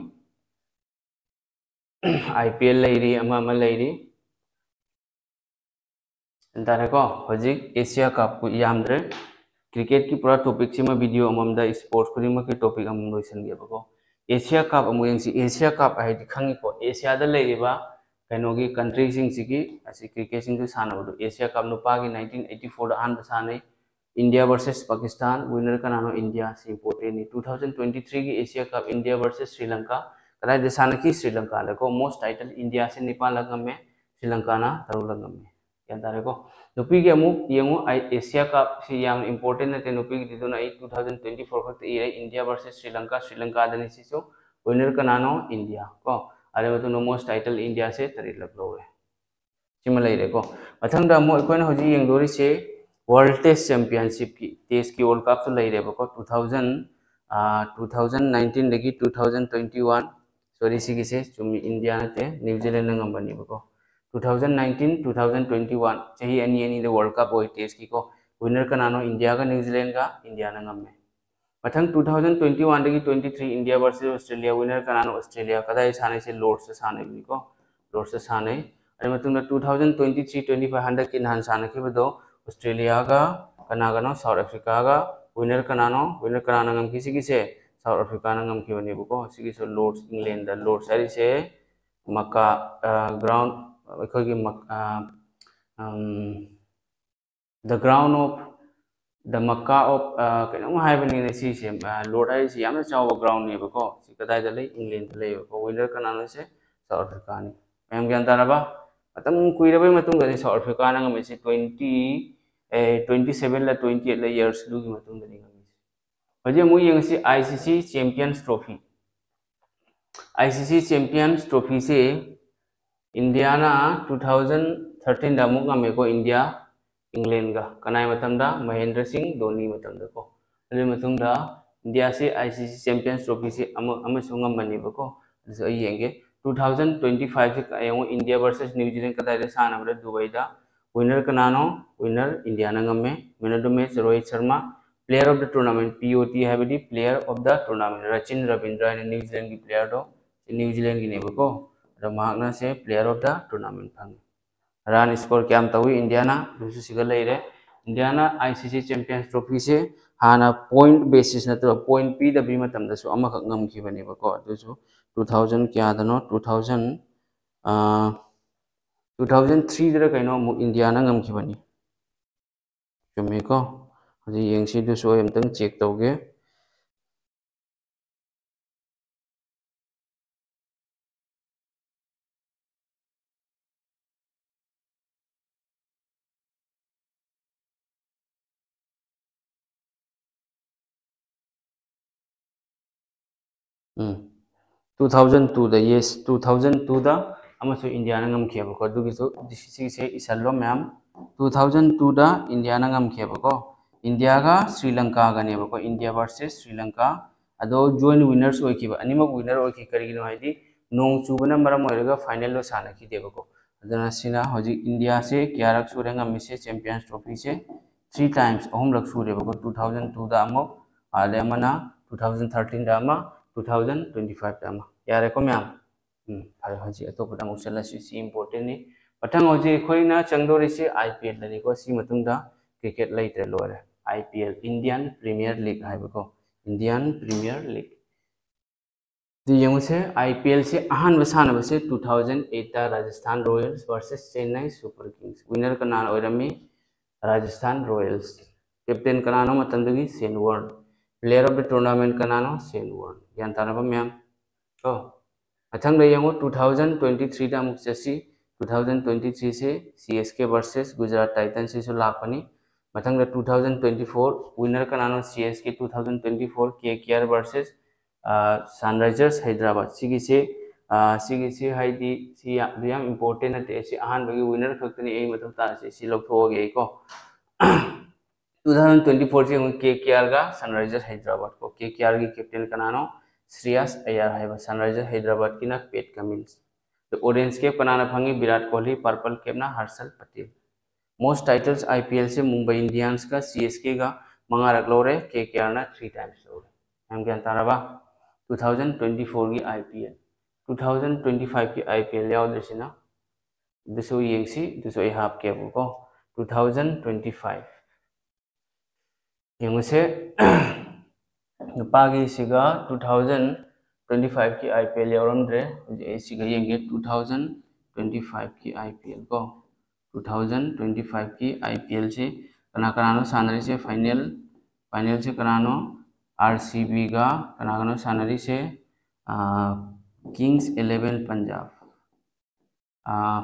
ꯑꯥꯏ ꯄꯤ ꯑꯦꯜ ꯂꯩꯔꯤ, ꯑꯃ ꯑꯃ ꯂꯩꯔꯤ꯫ ꯒ꯭ꯌꯥꯟ ꯇꯥꯔꯦꯀꯣ? ꯍꯧꯖꯤꯛ ꯑꯦꯁꯤꯌꯥ ꯀꯞꯄꯨ ꯌꯥꯝꯗ꯭ꯔꯦ꯫ ꯀ꯭ꯔꯤꯀꯦꯠꯀꯤ ꯄꯨꯔꯥ ꯇꯣꯄꯤꯛꯁꯤꯃ ꯚꯤꯗꯤꯑꯣ ꯑꯃꯃꯝꯗ, ꯁ꯭ꯄꯣꯔꯠꯁ ꯈꯨꯗꯤꯡꯃꯛꯀꯤ ꯇꯣꯄꯤꯛ ꯑꯃꯃꯝ ꯂꯣꯏꯁꯤꯟꯒꯦꯕꯀꯣ꯫ ꯑꯦꯁꯤꯌꯥ ꯀꯞ ꯑꯃꯨꯛ ꯌꯦꯡꯁꯤ꯫ ꯑꯦꯁꯤꯌꯥ ꯀꯞ ꯍꯥꯏꯗꯤ ꯈꯪꯉꯤꯀꯣ? ꯑꯦꯁꯤꯌꯥꯗ ꯂꯩꯔꯤꯕ ꯀꯩꯅꯣꯒꯤ ꯀꯟꯇ꯭ꯔꯤꯁꯤꯡꯁꯤꯒꯤ ꯑꯁꯤ ꯀ꯭ꯔꯤꯀꯦꯠꯁꯤꯡꯗꯨ ꯁꯥꯟꯅꯕꯗꯣ, ꯑꯦꯁꯤꯌꯥ ꯀꯞ ꯅꯨꯄꯥꯒꯤ ꯅꯥꯏꯟꯇꯤꯟ ꯑꯩꯠꯇꯤ ꯐꯣꯔꯗ ꯑꯍꯥꯟꯕ ꯁꯥꯟꯅꯩ, ꯏꯟꯗꯤꯌꯥ ꯚꯔꯁꯦꯁ ꯄꯥꯀꯤꯁꯇꯥꯟ, ꯋꯤꯅꯔ ꯀꯅꯥꯅꯣ? ꯏꯟꯗꯤꯌꯥ, ꯁꯤ ꯏꯝꯄꯣꯔꯇꯦꯟꯅꯤ꯫ ꯇꯨ ꯊꯥꯎꯖꯟ ꯇ꯭ꯋꯦꯟꯇꯤ ꯊ꯭ꯔꯤꯒꯤ ꯑꯦꯁꯤꯌꯥ ꯀꯞ ꯏꯟꯗꯤꯌꯥ ꯚꯔꯁꯦꯁ ꯁ꯭ꯔꯤ ꯂꯪꯀꯥ ꯀꯗꯥꯏꯗ ꯁꯥꯟꯅꯈꯤ? ꯁ꯭ꯔꯤ ꯂꯪꯀꯥꯗꯀꯣ꯫ ꯃꯣꯁ ꯇꯥꯏꯇꯜ ꯏꯟꯗꯤꯌꯥꯁꯦ ꯅꯤꯄꯥꯜꯂꯛ ꯉꯝꯃꯦ, ꯁ꯭ꯔꯤ ꯂꯪꯀꯥꯅ ꯇꯔꯨꯛꯂꯛ ꯉꯝꯃꯦ꯫ ꯒ꯭ꯌꯥꯟ ꯇꯥꯔꯦꯀꯣ? ꯅꯨꯄꯤꯒꯤ ꯑꯃꯨꯛ ꯌꯦꯡꯉꯨ, ꯑꯦꯁꯤꯌꯥ ꯀꯞꯁꯤ ꯌꯥꯝꯅ ꯏꯝꯄꯣꯔꯇꯦꯟ ꯅꯠꯇꯦ ꯅꯨꯄꯤꯒꯤꯗꯤ, ꯑꯗꯨꯅ ꯑꯩ ꯇꯨ ꯊꯥꯎꯖꯟ ꯇ꯭ꯋꯦꯟꯇꯤ ꯐꯣꯔ ꯈꯛꯇ ꯏꯔꯦ, ꯏꯟꯗꯤꯌꯥ ꯚꯔꯁꯦꯁ ꯁ꯭ꯔꯤ ꯂꯪꯀꯥ, ꯁ꯭ꯔꯤ ꯂꯪꯀꯥꯗꯅꯤ ꯁꯤꯁꯨ꯫ ꯋꯤꯅꯔ ꯀꯅꯥꯅꯣ? ꯏꯟꯗꯤꯌꯥ ꯀꯣ꯫ ꯑꯗꯨꯒꯤ ꯃꯇꯨꯡꯗ ꯃꯣꯁ ꯇꯥꯏꯇꯜ ꯏꯟꯗꯤꯌꯥꯁꯦ ꯇꯔꯦꯠꯂꯛ ꯂꯧꯔꯦ꯫ ꯁꯤꯃ ꯂꯩꯔꯦꯀꯣ꯫ ꯃꯊꯪꯗ ꯑꯃꯨꯛ ꯑꯩꯈꯣꯏꯅ ꯍꯧꯖꯤꯛ ꯌꯦꯡꯗꯣꯔꯤꯁꯦ ꯋꯥꯔꯜ ꯇꯦꯁ ꯆꯦꯝꯄꯤꯌꯟꯁꯤꯞꯀꯤ, ꯇꯦꯁꯀꯤ ꯋꯥꯔꯜ ꯀꯞꯁꯨ ꯂꯩꯔꯦꯕꯀꯣ꯫ ꯇꯨ ꯊꯥꯎꯖꯟ ꯇꯨ ꯊꯥꯎꯖꯟ ꯅꯥꯏꯟꯇꯤꯟꯗꯒꯤ two thousand twenty one, sorry, ꯁꯤꯒꯤꯁꯦ ꯆꯨꯝꯃꯤ, ꯏꯟꯗꯤꯌꯥ ꯅꯠꯇꯦ, ꯅ꯭ꯌꯨ ꯖꯤꯂꯦꯟꯗ ꯉꯝꯕꯅꯦꯕꯀꯣ꯫ Two thousand nineteen, two thousand twenty one, ꯆꯍꯤ ꯑꯅꯤ ꯑꯅꯤꯗ ꯋꯥꯔꯜ ꯀꯞ ꯑꯣꯏ ꯇꯦꯁꯀꯤꯀꯣ꯫ ꯋꯤꯅꯔ ꯀꯅꯥꯅꯣ? ꯏꯟꯗꯤꯌꯥꯒ ꯅ꯭ꯌꯨ ꯖꯤꯂꯦꯟꯒ, ꯏꯟꯗꯤꯌꯥꯅ ꯉꯝꯃꯦ꯫ ꯃꯊꯪ ꯇꯨ ꯊꯥꯎꯖꯟ ꯇ꯭ꯋꯦꯟꯇꯤ ꯋꯥꯟꯗꯒꯤ twenty three India versus Australia, winner ꯀꯅꯥꯅꯣ? ꯑꯣꯁꯇ꯭ꯔꯦꯂꯤꯌꯥ꯫ ꯀꯗꯥꯏ ꯁꯥꯟꯅꯩꯁꯦ? ꯂꯣꯔꯗꯁꯇ ꯁꯥꯟꯅꯩꯕꯅꯤꯀꯣ, ꯂꯣꯔꯗꯁꯇ ꯁꯥꯟꯅꯩ꯫ ꯑꯗꯨ ꯃꯇꯨꯡꯗ two thousand twenty three twenty five ꯍꯟꯗꯛꯀꯤ ꯅꯍꯥꯟ ꯁꯥꯟꯅꯈꯤꯕꯗꯣ ꯑꯣꯁꯇ꯭ꯔꯦꯂꯤꯌꯥꯒ ꯀꯅꯥꯒꯅꯣ? ꯁꯥꯎꯠ ꯑꯐ꯭ꯔꯤꯀꯥꯒ꯫ ꯋꯤꯅꯔ ꯀꯅꯥꯅꯣ? ꯋꯤꯅꯔ ꯀꯅꯥꯅ ꯉꯝꯈꯤ ꯁꯤꯒꯤꯁꯦ? ꯁꯥꯎꯠ ꯑꯐ꯭ꯔꯤꯀꯥꯅ ꯉꯝꯈꯤꯕꯅꯦꯕꯀꯣ꯫ ꯁꯤꯒꯤꯁꯨ ꯂꯣꯔꯗꯁ, ꯏꯪꯂꯦꯟꯗ꯫ ꯂꯣꯔꯗꯁ ꯍꯥꯏꯔꯤꯁꯦ ꯃꯀꯥ, ꯑ, ꯒ꯭ꯔꯥꯎꯟ, ꯑꯩꯈꯣꯏꯒꯤ ꯃꯛ-, ꯑ, ꯎꯝ, The ground of the Makkah of, ꯑ, ꯀꯩꯅꯣꯝ ꯍꯥꯏꯕꯅꯤꯅꯦ ꯁꯤꯁꯦ꯫ ꯑ, ꯂꯣꯔꯗ ꯍꯥꯏꯔꯤꯁꯤ ꯌꯥꯝꯅ ꯆꯥꯎꯕ ꯒ꯭ꯔꯥꯎꯟꯅꯦꯕꯀꯣ꯫ ꯁꯤ ꯀꯗꯥꯏꯗ ꯂꯩ? ꯏꯪꯂꯦꯟꯗ ꯂꯩꯌꯦꯕꯀꯣ꯫ ꯋꯤꯅꯔ ꯀꯅꯥꯅꯣ ꯁꯦ? ꯁꯥꯎꯠ ꯑꯐ꯭ꯔꯤꯀꯥꯅꯤ꯫ ꯃꯌꯥꯝ ꯒ꯭ꯌꯥꯟ ꯇꯥꯔꯕ? ꯃꯇꯝ ꯀꯨꯏꯔꯕꯩ ꯃꯇꯨꯡꯗꯅꯤ ꯁꯥꯎꯠ ꯑꯐ꯭ꯔꯤꯀꯥꯅ ꯉꯝꯃꯤꯁꯦ꯫ ꯇ꯭ꯋꯦꯟꯇꯤ, ꯑꯦ, ꯇ꯭ꯋꯦꯟꯇꯤ ꯁꯚꯦꯟꯂ ꯇ꯭ꯋꯦꯟꯇꯤ ꯑꯩꯠꯂ ꯏꯌꯔꯁ ꯑꯗꯨꯒꯤ ꯃꯇꯨꯡꯗꯅꯤ ꯉꯝꯃꯤꯁꯦ꯫ ꯍꯧꯖꯤꯛ ꯑꯃꯨꯛ ꯌꯦꯡꯉꯁꯤ, ꯑꯥꯏ ꯁꯤ ꯁꯤ ꯆꯦꯝꯄꯤꯌꯟꯁ ꯇ꯭ꯔꯣꯐꯤ꯫ ꯑꯥꯏ ꯁꯤ ꯁꯤ ꯆꯦꯝꯄꯤꯌꯟꯁ ꯇ꯭ꯔꯣꯐꯤꯁꯤ ꯏꯟꯗꯤꯌꯥꯅ ꯇꯨ ꯊꯥꯎꯖꯟ ꯊꯥꯔꯇꯤꯟꯗ ꯑꯃꯨꯛ ꯉꯝꯃꯦꯀꯣ, ꯏꯟꯗꯤꯌꯥ ꯏꯪꯂꯦꯟꯒ꯫ ꯀꯅꯥꯏ ꯃꯇꯝꯗ? ꯃꯍꯦꯟꯗ꯭ꯔ ꯁꯤꯡ ꯙꯣꯅꯤ ꯃꯇꯝꯗꯀꯣ꯫ ꯑꯗꯨꯒꯤ ꯃꯇꯨꯡꯗ ꯏꯟꯗꯤꯌꯥꯁꯤ ꯑꯥꯏ ꯁꯤ ꯁꯤ ꯆꯦꯝꯄꯤꯌꯟꯁ ꯇ꯭ꯔꯣꯐꯤꯁꯤ ꯑꯃ, ꯑꯃꯁꯨ ꯉꯝꯕꯅꯦꯕꯀꯣ꯫ ꯑꯗꯨꯁꯨ ꯑꯩ ꯌꯦꯡꯒꯦ꯫ ꯇꯨ ꯊꯥꯎꯖꯟ ꯇ꯭ꯋꯦꯟꯇꯤ ꯐꯥꯏꯚꯁꯤ ꯌꯦꯡꯉꯨ, ꯏꯟꯗꯤꯌꯥ ꯚꯔꯁꯦꯁ ꯅ꯭ꯌꯨ ꯖꯤꯂꯦꯟ꯫ ꯀꯗꯥꯏꯗ ꯁꯥꯟꯅꯕꯗ? ꯗꯨꯕꯩꯗ꯫ ꯋꯤꯅꯔ ꯀꯅꯥꯅꯣ? ꯋꯤꯅꯔ ꯏꯟꯗꯤꯌꯥꯅ ꯉꯝꯃꯦ꯫ Man of the match Rohit Sharma. Player of the tournament, P O T ꯍꯥꯏꯕꯗꯤ player of the tournament, ꯔꯆꯤꯟ Rabindra ꯍꯥꯏꯅ ꯅ꯭ꯌꯨ ꯖꯤꯂꯦꯟꯒꯤ ꯄ꯭ꯂꯦꯌꯔꯗꯣ, ꯁꯤ ꯅ꯭ꯌꯨ ꯖꯤꯂꯦꯟꯒꯤꯅꯦꯕꯀꯣ꯫ ꯑꯗꯣ ꯃꯍꯥꯛꯅ ꯁꯦ player of the tournament ꯐꯪꯉꯤ꯫ ꯔꯟ ꯁ꯭ꯀꯣꯔ ꯀꯌꯥꯝ ꯇꯧꯏ ꯏꯟꯗꯤꯌꯥꯅ? ꯑꯗꯨꯁꯨ ꯁꯤꯒ ꯂꯩꯔꯦ꯫ ꯏꯟꯗꯤꯌꯥꯅ ꯑꯥꯏ ꯁꯤ ꯁꯤ ꯆꯦꯝꯄꯤꯌꯟꯁ ꯇ꯭ꯔꯣꯐꯤꯁꯦ ꯍꯥꯟꯅ ꯄꯣꯏꯟꯠ ꯕꯦꯁꯤꯁ ꯅꯠꯇ꯭ꯔꯒ ꯄꯣꯏꯟꯠ ꯄꯤꯗꯕꯤ ꯃꯇꯝꯗꯁꯨ ꯑꯃꯈꯛ ꯉꯝꯈꯤꯕꯅꯦꯕꯀꯣ꯫ ꯑꯗꯨꯁꯨ ꯇꯨ ꯊꯥꯎꯖꯟ ꯀꯌꯥꯗꯅꯣ? ꯇꯨ ꯊꯥꯎꯖꯟ, ꯇꯨ ꯊꯥꯎꯖꯟ ꯊ꯭ꯔꯤꯗꯔ ꯀꯩꯅꯣ ꯑꯃꯨꯛ ꯏꯟꯗꯤꯌꯥꯅ ꯉꯝꯈꯤꯕꯅꯤ꯫ ꯆꯨꯝꯃꯤꯀꯣ? ꯍꯧꯖꯤꯛ ꯌꯦꯡꯁꯤ, ꯑꯗꯨꯁꯨ ꯑꯩ ꯑꯝꯇꯪ ꯆꯦꯛ ꯇꯧꯒꯦ꯫ ꯎꯝ꯫ ꯇꯨ ꯊꯥꯎꯖꯟ ꯇꯨꯗ, yes, ꯇꯨ ꯊꯥꯎꯖꯟ ꯇꯨꯗ ꯑꯃꯁꯨ ꯏꯟꯗꯤꯌꯥꯅ ꯉꯝꯈꯤꯑꯕꯀꯣ꯫ ꯑꯗꯨꯒꯤꯁꯨ ꯁꯤꯁꯦ ꯏꯁꯜꯂꯣ ꯃꯌꯥꯝ꯫ ꯇꯨ ꯊꯥꯎꯖꯟ ꯇꯨꯗ ꯏꯟꯗꯤꯌꯥꯅ ꯉꯝꯈꯤꯑꯕꯀꯣ꯫ ꯏꯟꯗꯤꯌꯥꯒ ꯁ꯭ꯔꯤ ꯂꯪꯀꯥꯒꯅꯦꯕꯀꯣ꯫ India versus Sri Lanka. ꯑꯗꯣ joint winners ꯑꯣꯏꯈꯤꯕ, ꯑꯅꯤꯃꯛ winner ꯑꯣꯏꯈꯤ꯫ ꯀꯔꯤꯒꯤꯅꯣ ꯍꯥꯏꯗꯤ ꯅꯣꯡ ꯆꯨꯕꯅ ꯃꯔꯝ ꯑꯣꯏꯔꯒ finalꯗꯣ ꯁꯥꯟꯅꯈꯤꯗꯦꯕꯀꯣ꯫ ꯑꯗꯨꯅ ꯁꯤꯅ ꯍꯧꯖꯤꯛ ꯏꯟꯗꯤꯌꯥꯁꯦ ꯀꯌꯥꯔꯛ ꯁꯨꯔꯦ ꯉꯝꯃꯤꯁꯦ Champions Trophyꯁꯦ? Three times, ꯑꯍꯨꯝꯂꯛ ꯁꯨꯔꯦꯕꯀꯣ꯫ ꯇꯨ ꯊꯥꯎꯖꯟ ꯇꯨꯗ ꯑꯃꯨꯛ, ꯑꯗꯩ ꯑꯃꯅ ꯇꯨ ꯊꯥꯎꯖꯟ ꯊꯥꯔꯇꯤꯟꯗ ꯑꯃ, ꯇꯨ ꯊꯥꯎꯖꯟ ꯇ꯭ꯋꯦꯟꯇꯤ ꯐꯥꯏꯚꯇ ꯑꯃ꯫ ꯌꯥꯔꯦꯀꯣ ꯃꯌꯥꯝ? ꯎꯝ, ꯐꯔꯦ, ꯍꯧꯖꯤꯛ ꯑꯇꯣꯞꯄꯗ ꯑꯃꯨꯛ ꯆꯠꯂꯁꯤ꯫ ꯁꯤ importantꯅꯤ꯫ ꯃꯊꯪ ꯍꯧꯖꯤꯛ ꯑꯩꯈꯣꯏꯅ ꯆꯪꯗꯣꯔꯤꯁꯤ IPLꯗꯅꯤꯀꯣ꯫ ꯁꯤ ꯃꯇꯨꯡꯗ cricket ꯂꯩꯇ꯭ꯔꯦ, ꯂꯣꯏꯔꯦ꯫ IPL, Indian Premier League ꯍꯥꯏꯕꯀꯣ, Indian Premier League꯫ ꯑꯗꯨ ꯌꯦꯡꯉꯨꯁꯦ, IPLꯁꯦ ꯑꯍꯥꯟꯕ ꯁꯥꯟꯅꯕꯁꯦ ꯇꯨ ꯊꯥꯎꯖꯟ ꯑꯩꯠꯇ Rajasthan Royals versus Chennai Super Kings꯫ Winner ꯀꯅꯥꯅ ꯑꯣꯏꯔꯝꯃꯤ? Rajasthan Royals꯫ Captain ꯀꯅꯥꯅꯣ ꯃꯇꯝꯗꯨꯒꯤ? Shane Warne꯫ Player of the tournament ꯀꯅꯥꯅꯣ? Shane Warne꯫ ꯒ꯭ꯌꯥꯟ ꯇꯥꯔꯕ ꯃꯌꯥꯝ? ꯀꯣ꯫ ꯃꯊꯪꯗ ꯌꯦꯡꯉꯨ, ꯇꯨ ꯊꯥꯎꯖꯟ ꯇ꯭ꯋꯦꯟꯇꯤ ꯊ꯭ꯔꯤꯗ ꯑꯃꯨꯛ ꯆꯠꯁꯤ꯫ ꯇꯨ ꯊꯥꯎꯖꯟ ꯇ꯭ꯋꯦꯟꯇꯤ ꯊ꯭ꯔꯤꯁꯦ CSK versus Gujarat Titansꯁꯤꯁꯨ ꯂꯥꯛꯄꯅꯤ꯫ ꯃꯊꯪꯗ two thousand twenty four, winner ꯀꯅꯥꯅꯣ? CSK two thousand twenty four, KKR versus, ꯑ, Sunrisers Hyderabad꯫ ꯁꯤꯒꯤꯁꯦ, ꯑ, ꯁꯤꯒꯤꯁꯦ ꯍꯥꯏꯗꯤ ꯁꯤ ꯌꯥꯝ, ꯌꯥꯝ important ꯅꯠꯇꯦ꯫ ꯁꯤ ꯑꯍꯥꯟꯕꯒꯤ winner ꯈꯛꯇꯅꯤ ꯑꯩ ꯃꯊꯧ ꯇꯥꯔꯤꯁꯦ꯫ ꯁꯤ ꯂꯧꯊꯣꯛꯑꯒꯦ ꯑꯩꯀꯣ꯫ ꯇꯨ ꯊꯥꯎꯖꯟ ꯇ꯭ꯋꯦꯟꯇꯤ ꯐꯣꯔꯁꯤ ꯑꯃꯨꯛ KKRꯒ Sunrisers Hyderabad ꯀꯣ꯫ KKRꯒꯤ captain ꯀꯅꯥꯅꯣ? Shreyas Iyer ꯍꯥꯏꯕ꯫ Sunrisers Hyderabadꯀꯤꯅ Pat Cummins꯫ ꯑꯗꯣ orange cap ꯀꯅꯥꯅ ꯐꯪꯉꯤ? Virat Kohli. Purple capꯅ ꯍꯔꯁꯜ Patel. Most titles IPLꯁꯦ Mumbai ꯏꯟꯗꯤꯌꯟꯁꯀ CSKꯒ ꯃꯉꯥꯔꯛ ꯂꯧꯔꯦ, KKRꯅ three times ꯂꯧꯔꯦ꯫ ꯌꯥꯝ ꯒ꯭ꯌꯥꯟ ꯇꯥꯔꯕ? ꯇꯨ ꯊꯥꯎꯖꯟ ꯇ꯭ꯋꯦꯟꯇꯤ ꯐꯣꯔꯒꯤ IPL꯫ ꯇꯨ ꯊꯥꯎꯖꯟ ꯇ꯭ꯋꯦꯟꯇꯤ ꯐꯥꯏꯚꯀꯤ IPL ꯌꯥꯎꯗ꯭ꯔꯤꯁꯤꯅ, ꯑꯗꯨꯁꯨ ꯌꯦꯡꯁꯤ, ꯑꯗꯨꯁꯨ ꯑꯩ ꯍꯥꯞꯀꯦꯕꯀꯣ꯫ ꯇꯨ ꯊꯥꯎꯖꯟ ꯇ꯭ꯋꯦꯟꯇꯤ ꯐꯥꯏꯚ ꯌꯦꯡꯉꯨꯁꯦ꯫ ꯅꯨꯄꯥꯒꯤꯁꯤꯒ ꯇꯨ ꯊꯥꯎꯖꯟ twenty five ꯀꯤ I P L ꯌꯥꯎꯔꯝꯗ꯭ꯔꯦ꯫ ꯍꯧꯖꯤꯛ ꯑꯩ ꯁꯤꯒ ꯌꯦꯡꯒꯦ, two thousand twenty five ꯀꯤ I P L ꯀꯣ, two thousand twenty five ꯀꯤ I P L ꯁꯤ ꯀꯅꯥ ꯀꯅꯥꯅꯣ ꯁꯥꯟꯅꯔꯤꯁꯦ? Final, final ꯁꯦ ꯀꯅꯥꯅꯣ? R C B ꯒ ꯀꯅꯥ ꯀꯅꯥꯅꯣ ꯁꯥꯟꯅꯔꯤꯁꯦ? ꯑꯥ, Kings Eleven Punjab꯫ ꯑꯥ,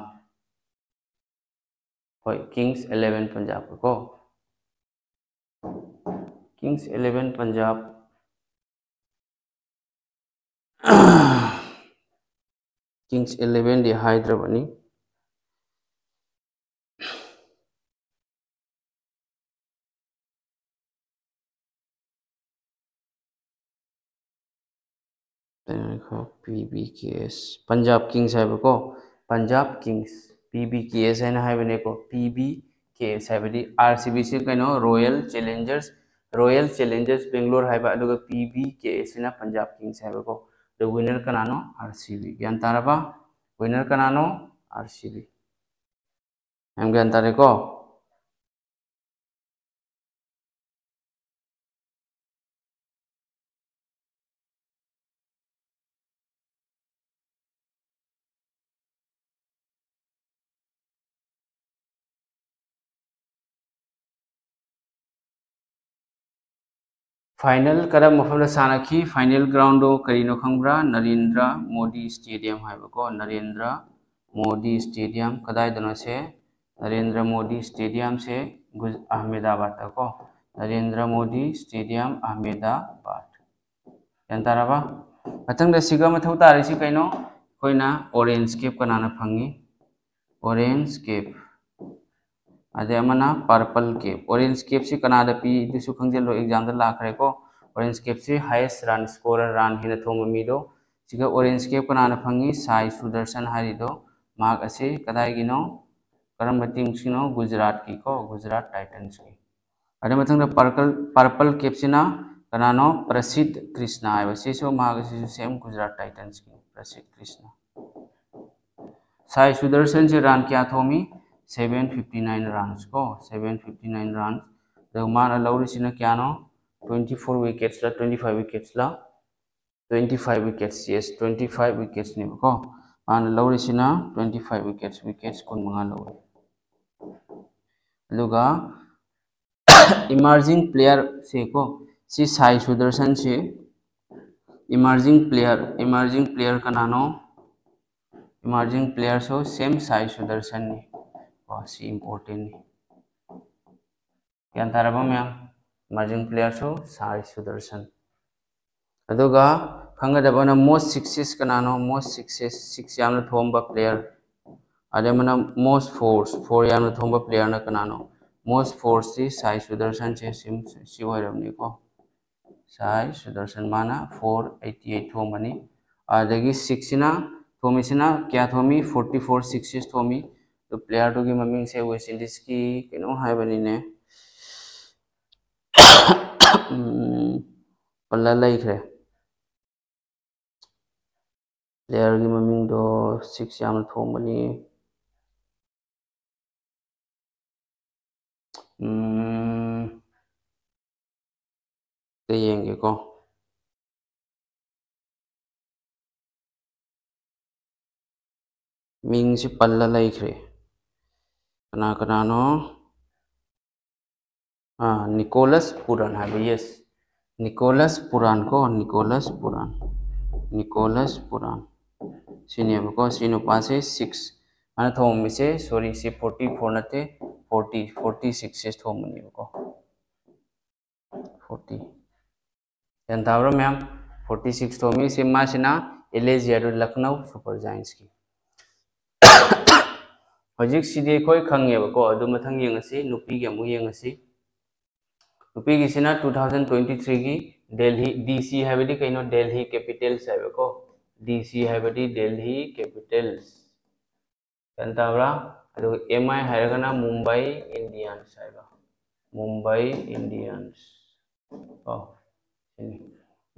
ꯍꯣꯏ, Kings Eleven Punjab ꯀꯣ, Kings Eleven Punjab, Kings Eleven ꯗꯤ ꯍꯥꯏꯗ꯭ꯔꯕꯅꯤ꯫ ꯉꯥꯏꯈꯣ, P B K S, Punjab Kings ꯍꯥꯏꯕꯀꯣ, Punjab Kings, P B K S ꯍꯥꯏꯅ ꯍꯥꯏꯕꯅꯦꯀꯣ꯫ P B K S ꯍꯥꯏꯕꯗꯤ R C B ꯁꯤ ꯀꯩꯅꯣ, Royal Challengers, Royal Challengers Bangalore ꯍꯥꯏꯕ, ꯑꯗꯨꯒ P B K S ꯁꯤꯅ Punjab Kings ꯍꯥꯏꯕꯀꯣ꯫ ꯑꯗꯨ winner ꯀꯅꯥꯅꯣ? R C B꯫ ꯒ꯭ꯌꯥꯟ ꯇꯥꯔꯕ? Winner ꯀꯅꯥꯅꯣ? R C B꯫ ꯌꯥꯝ ꯒ꯭ꯌꯥꯟ ꯇꯥꯔꯦꯀꯣ? Final ꯀꯔꯝꯕ ꯃꯐꯝꯗ ꯁꯥꯟꯅꯈꯤ? Final ground ꯗꯣ ꯀꯔꯤꯅꯣ ꯈꯪꯕ꯭ꯔꯥ? ꯅꯔꯦꯟꯗ꯭ꯔ ꯃꯣꯗꯤ Stadium ꯍꯥꯏꯕꯀꯣ, ꯅꯔꯦꯟꯗ꯭ꯔ ꯃꯣꯗꯤ Stadium꯫ ꯀꯗꯥꯏꯗꯅꯣ ꯁꯦ? ꯅꯔꯦꯟꯗ꯭ꯔ ꯃꯣꯗꯤ Stadium ꯁꯦ ꯒꯨꯖ-, ꯑꯍꯃꯦꯗꯥꯕꯥꯗꯇꯀꯣ, ꯅꯔꯦꯟꯗ꯭ꯔ ꯃꯣꯗꯤ Stadium, ꯑꯍꯃꯦꯗꯥꯕꯥꯗ꯫ ꯒ꯭ꯌꯥꯟ ꯇꯥꯔꯕ? ꯃꯊꯪꯗ ꯁꯤꯒ ꯃꯊꯧ ꯇꯥꯔꯤꯁꯤ ꯀꯩꯅꯣ? ꯑꯩꯈꯣꯏꯅ orange cap ꯀꯅꯥꯅ ꯐꯪꯉꯤ? Orange cap꯫ ꯑꯗꯩ ꯑꯃꯅ purple cap꯫ Orange cap ꯁꯤ ꯀꯅꯥꯗ ꯄꯤ? ꯑꯗꯨꯁꯨ ꯈꯪꯖꯤꯜꯂꯣ, exam ꯗ ꯂꯥꯛꯈ꯭ꯔꯦꯀꯣ꯫ Orange cap ꯁꯤ highest run scorer, run ꯍꯦꯟꯅ ꯊꯣꯡꯕ ꯃꯤꯗꯣ꯫ ꯁꯤꯒ orange cap ꯀꯅꯥꯅ ꯐꯪꯉꯤ? ꯁꯥꯏ ꯁꯨꯗꯔꯁꯟ ꯍꯥꯏꯔꯤꯗꯣ꯫ ꯃꯍꯥꯛ ꯑꯁꯤ ꯀꯗꯥꯏꯒꯤꯅꯣ? ꯀꯔꯝꯕ team ꯁꯤꯅꯣ? ꯒꯨꯖꯔꯥꯠꯀꯤꯀꯣ, ꯒꯨꯖꯔꯥꯠ Titans ꯀꯤ꯫ ꯑꯗꯨ ꯃꯊꯪꯗ purple, purple cap ꯁꯤꯅ ꯀꯅꯥꯅꯣ? ꯄ꯭ꯔꯁꯤꯗ ꯀ꯭ꯔꯤꯁꯅ ꯍꯥꯏꯕ꯫ ꯁꯤꯁꯨ, ꯃꯍꯥꯛ ꯑꯁꯤꯁꯨ same ꯒꯨꯖꯔꯥꯠ Titans ꯀꯤꯅꯤ, ꯄ꯭ꯔꯁꯤꯗ ꯀ꯭ꯔꯤꯁꯅ꯫ ꯁꯥꯏ ꯁꯨꯗꯔꯁꯟ ꯁꯦ run ꯀꯌꯥ ꯊꯣꯝꯃꯤ? Seven fifty nine runs ꯀꯣ, seven fifty nine runs꯫ ꯑꯗꯨꯒ ꯃꯥꯅ ꯂꯧꯔꯤꯁꯤꯅ ꯀꯌꯥꯅꯣ? Twenty four wickets ꯂ, twenty five wickets ꯂ? Twenty five wickets, yes, twenty five wicketsꯅꯦꯕꯀꯣ꯫ ꯃꯥꯅ ꯂꯧꯔꯤꯁꯤꯅ twenty five wickets, wickets ꯀꯨꯟꯃꯉꯥ ꯂꯧꯔꯦ꯫ ꯑꯗꯨꯒ emerging player ꯁꯦ ꯀꯣ, ꯁꯤ ꯁꯥꯏ ꯁꯨꯗꯔꯁꯟꯁꯤ emerging player, emerging player ꯀꯅꯥꯅꯣ? Emerging player ꯁꯨ same ꯁꯥꯏ ꯁꯨꯗꯔꯁꯟꯅꯤ꯫ ꯀꯣ, ꯁꯤ important ꯅꯤ꯫ ꯒ꯭ꯌꯥꯟ ꯇꯥꯔꯕ ꯃꯌꯥꯝ? Emerging player ꯁꯨ ꯁꯥꯏ ꯁꯨꯗꯔꯁꯟ꯫ ꯑꯗꯨꯒ ꯈꯪꯒꯗꯕꯅ most sixes ꯀꯅꯥꯅꯣ? Most sixes, six ꯌꯥꯝꯅ ꯊꯣꯝꯕ player꯫ ꯑꯗꯩ ꯑꯃꯅ most fours, four ꯌꯥꯝꯅ ꯊꯣꯝꯕ player ꯅ ꯀꯅꯥꯅꯣ? Most fours ꯁꯤ ꯁꯥꯏ ꯁꯨꯗꯔꯁꯟꯁꯦ ꯁꯤ, ꯁꯤ ꯑꯣꯏꯔꯕꯅꯤꯀꯣ꯫ ꯁꯥꯏ ꯁꯨꯗꯔꯁꯟ ꯃꯥꯅ four eighty eight ꯊꯣꯝꯕꯅꯤ꯫ ꯑꯗꯒꯤ six ꯁꯤꯅ, ꯊꯣꯝꯃꯤꯁꯤꯅ ꯀꯌꯥ ꯊꯣꯝꯃꯤ? Forty four sixes ꯊꯣꯝꯃꯤ꯫ ꯑꯗꯨ player ꯗꯨꯒꯤ ꯃꯃꯤꯡꯁꯦ West Indies ꯀꯤ ꯀꯩꯅꯣ ꯍꯥꯏꯕꯅꯤꯅꯦ꯫ ꯎꯝ, ꯄꯜꯂ ꯂꯩꯈ꯭ꯔꯦ꯫ Player ꯒꯤ ꯃꯃꯤꯡꯗꯣ six ꯌꯥꯝꯅ ꯊꯣꯝꯕꯅꯤ꯫ ꯎꯝ, ꯑꯝꯇ ꯌꯦꯡꯒꯦꯀꯣ꯫ ꯃꯤꯡꯁꯤ ꯄꯜꯂ ꯂꯩꯈ꯭ꯔꯦ꯫ ꯀꯅꯥ ꯀꯅꯥꯅꯣ? ꯑꯥ, ꯅꯤꯀꯣꯂꯁ ꯄꯨꯔꯥꯟ ꯍꯥꯏꯕ, yes꯫ ꯅꯤꯀꯣꯂꯁ ꯄꯨꯔꯥꯟ ꯀꯣ, ꯅꯤꯀꯣꯂꯁ ꯄꯨꯔꯥꯟ꯫ ꯅꯤꯀꯣꯂꯁ ꯄꯨꯔꯥꯟ꯫ ꯁꯤꯅꯦꯕꯀꯣ, ꯁꯤ ꯅꯨꯄꯥꯁꯦ six꯫ ꯃꯥꯅ ꯊꯣꯝꯃꯤꯁꯦ, sorry, ꯁꯤ forty four ꯅꯠꯇꯦ, forty, forty sixes ꯊꯣꯝꯕꯅꯦꯕꯀꯣ꯫ Forty꯫ ꯒ꯭ꯌꯥꯟ ꯇꯥꯕ꯭ꯔꯥ ꯃꯌꯥꯝ? Forty six ꯊꯣꯝꯃꯤꯁꯦ ꯃꯥꯁꯤꯅ L A G R Lucknow Super ꯖꯥꯏꯟꯁꯀꯤ꯫ ꯍꯧꯖꯤꯛꯁꯤꯗꯤ ꯑꯩꯈꯣꯏ ꯈꯪꯉꯦꯕꯀꯣ, ꯑꯗꯨ ꯃꯊꯪ ꯌꯦꯡꯉꯁꯤ, ꯅꯨꯄꯤꯒꯤ ꯑꯃꯨꯛ ꯌꯦꯡꯉꯁꯤ꯫ ꯅꯨꯄꯤꯒꯤꯁꯤꯅ two thousand twenty three ꯒꯤ ꯗꯦꯜꯍꯤ, ꯗꯤ ꯁꯤ ꯍꯥꯏꯕꯗꯤ ꯀꯩꯅꯣ? ꯗꯦꯜꯍꯤ ꯀꯦꯄꯤꯇꯦꯜꯁ ꯍꯥꯏꯕꯀꯣ꯫ ꯗꯤ ꯁꯤ ꯍꯥꯏꯕꯗꯤ ꯗꯦꯜꯍꯤ ꯀꯦꯄꯤꯇꯦꯜꯁ꯫ ꯒ꯭ꯌꯥꯟ ꯇꯥꯕ꯭ꯔꯥ? ꯑꯗꯨꯒ ꯑꯦꯝ ꯑꯥꯏ ꯍꯥꯏꯔꯒꯅ ꯃꯨꯝꯕꯥꯏ ꯏꯟꯗꯤꯌꯟꯁ ꯍꯥꯏꯕ꯫ ꯃꯨꯝꯕꯥꯏ ꯏꯟꯗꯤꯌꯟꯁ꯫ ꯑꯣ, ꯁꯤꯅꯤ꯫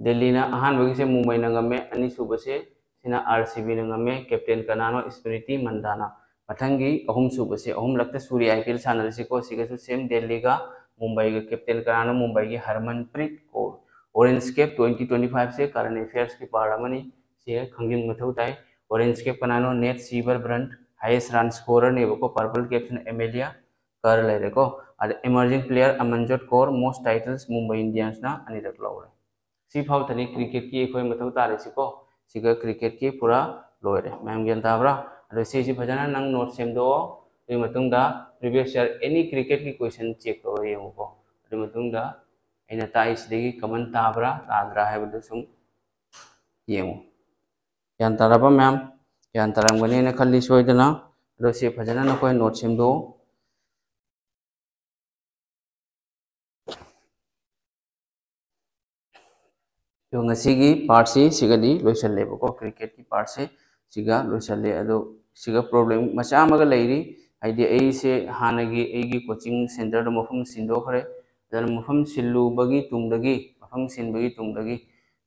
ꯗꯦꯜꯂꯤꯅ ꯑꯍꯥꯟꯕꯒꯤꯁꯦ ꯃꯨꯝꯕꯥꯏꯅ ꯉꯝꯃꯦ, ꯑꯅꯤꯁꯨꯕꯁꯦ ꯁꯤꯅ ꯑꯥꯔ ꯁꯤ ꯕꯤꯅ ꯉꯝꯃꯦ꯫ ꯀꯦꯞꯇꯦꯟ ꯀꯅꯥꯅꯣ? ꯁ꯭ꯃ꯭ꯔꯤꯇꯤ ꯃꯟꯗꯥꯅ꯫ ꯃꯊꯪꯒꯤ ꯑꯍꯨꯝꯁꯨꯕꯁꯦ, ꯑꯍꯨꯝꯂꯛꯇ ꯁꯨꯔꯤ ꯑꯥꯏ ꯄꯤ ꯑꯦꯜ ꯁꯥꯟꯅꯔꯤꯁꯤꯀꯣ, ꯁꯤꯒꯁꯨ ꯁꯦꯝ ꯗꯦꯜꯂꯤꯒ ꯃꯨꯝꯕꯥꯏꯒ꯫ ꯀꯦꯞꯇꯦꯟ ꯀꯅꯥꯅꯣ? ꯃꯨꯝꯕꯥꯏꯒꯤ ꯍꯔꯃꯟꯄ꯭ꯔꯤꯠ ꯀꯧꯔ꯫ Orange Cap twenty twenty five ꯁꯦ current affairs ꯀꯤ part ꯑꯃꯅꯤ꯫ ꯁꯤ ꯈꯪꯖꯤꯟꯕ ꯃꯊꯧ ꯇꯥꯏ꯫ Orange Cap ꯀꯅꯥꯅꯣ? Nate Silverbrand, highest run scorer ꯅꯦꯕꯀꯣ꯫ Purple Cap ꯁꯤꯅ Amelia Kerr ꯂꯩꯔꯦꯀꯣ꯫ ꯑꯗ emerging player Amanjot Kaur, most titles Mumbai Indians ꯅ ꯑꯅꯤꯔꯛ ꯂꯧꯔꯦ꯫ ꯁꯤ ꯐꯥꯎꯗꯅꯤ cricket ꯀꯤ ꯑꯩꯈꯣꯏ ꯃꯊꯧ ꯇꯥꯔꯤꯁꯤꯀꯣ꯫ ꯁꯤꯒ cricket ꯀꯤ ꯄꯨꯔꯥ ꯂꯣꯏꯔꯦ꯫ ꯃꯌꯥꯝ ꯒ꯭ꯌꯥꯟ ꯇꯥꯕ꯭ꯔꯥ? ꯑꯗꯣ ꯁꯤꯁꯤ ꯐꯖꯅ ꯅꯪ note ꯁꯦꯝꯗꯣꯛꯑꯣ꯫ ꯑꯗꯨꯒꯤ ꯃꯇꯨꯡꯗ previous year any cricket ꯀꯤ question check ꯇꯧꯔ ꯌꯦꯡꯉꯨꯀꯣ꯫ ꯑꯗꯨꯒꯤ ꯃꯇꯨꯡꯗ ꯑꯩꯅ ꯇꯥꯛꯏꯁꯤꯗꯒꯤ common ꯇꯥꯕ꯭ꯔꯥ ꯇꯥꯗ꯭ꯔꯥ ꯍꯥꯏꯕꯗꯨ ꯁꯨꯝ ꯌꯦꯡꯉꯨ꯫ ꯒ꯭ꯌꯥꯟ ꯇꯥꯔꯕ ꯃꯌꯥꯝ? ꯒ꯭ꯌꯥꯟ ꯇꯥꯔꯝꯒꯅꯦꯅ ꯈꯜꯂꯤ ꯁꯣꯏꯗꯅ꯫ ꯑꯗꯣ ꯁꯤ ꯐꯖꯅ ꯅꯈꯣꯏ note ꯁꯦꯝꯗꯣꯛꯑꯣ꯫ ꯑꯗꯣ ꯉꯁꯤꯒꯤ part ꯁꯤ ꯁꯤꯒꯗꯤ ꯂꯣꯏꯁꯜꯂꯦꯕꯀꯣ꯫ Cricket ꯀꯤ part ꯁꯦ ꯁꯤꯒ ꯂꯣꯏꯁꯜꯂꯦ꯫ ꯑꯗꯣ ꯁꯤꯒ problem ꯃꯆꯥ ꯑꯃꯒ ꯂꯩꯔꯤ꯫ ꯍꯥꯏꯗꯤ ꯑꯩꯁꯦ ꯍꯥꯟꯅꯒꯤ ꯑꯩꯒꯤ coaching centre ꯗ ꯃꯐꯝ ꯁꯤꯟꯗꯣꯛꯈ꯭ꯔꯦ꯫ ꯑꯗꯨꯅ ꯃꯐꯝ ꯁꯤꯜꯂꯨꯕꯒꯤ ꯇꯨꯡꯗꯒꯤ, ꯃꯐꯝ ꯁꯤꯟꯕꯒꯤ ꯇꯨꯡꯗꯒꯤ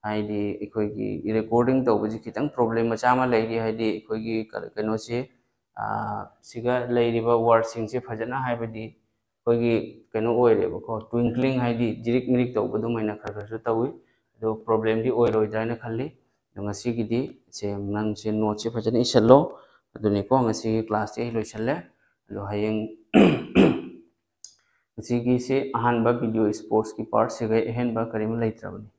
ꯍꯥꯏꯗꯤ ꯑꯩꯈꯣꯏꯒꯤ recording ꯇꯧꯕꯁꯤ ꯈꯤꯇꯪ problem ꯃꯆꯥ ꯑꯃ ꯂꯩꯔꯤ꯫ ꯍꯥꯏꯗꯤ ꯑꯩꯈꯣꯏꯒꯤ ꯀ-, ꯀꯩꯅꯣꯁꯦ, ꯑꯥ, ꯁꯤꯒ ꯂꯩꯔꯤꯕ word ꯁꯤꯡꯁꯦ ꯐꯖꯅ, ꯍꯥꯏꯕꯗꯤ ꯑꯩꯈꯣꯏꯒꯤ ꯀꯩꯅꯣ ꯑꯣꯏꯔꯦꯕꯀꯣ, twinkling ꯍꯥꯏꯗꯤ ꯖꯤꯔꯤꯛ ꯃꯤꯔꯤꯛ ꯇꯧꯕ ꯑꯗꯨꯃꯥꯏꯅ ꯈꯔ ꯈꯔꯁꯨ ꯇꯧꯏ꯫ ꯑꯗꯣ problem ꯗꯤ ꯑꯣꯏꯔꯣꯏꯗ꯭ꯔꯥ ꯍꯥꯏꯅ ꯈꯜꯂꯤ꯫ ꯑꯗꯣ ꯉꯁꯤꯒꯤꯗꯤ ꯁꯦ ꯅꯪꯁꯦ note ꯁꯦ ꯐꯖꯅ ꯏꯁꯜꯂꯣ꯫ ꯑꯗꯨꯅꯤꯀꯣ, ꯉꯁꯤꯒꯤ class ꯇꯤ ꯑꯩ ꯂꯣꯏꯁꯜꯂꯦ꯫ ꯑꯗꯣ ꯍꯌꯦꯡ ꯉꯁꯤꯒꯤꯁꯦ ꯑꯍꯥꯟꯕ video, sports ꯀꯤ part ꯁꯤꯒ ꯑꯍꯦꯟꯕ ꯀꯔꯤꯝ ꯂꯩꯇ꯭ꯔꯕꯅꯤ꯫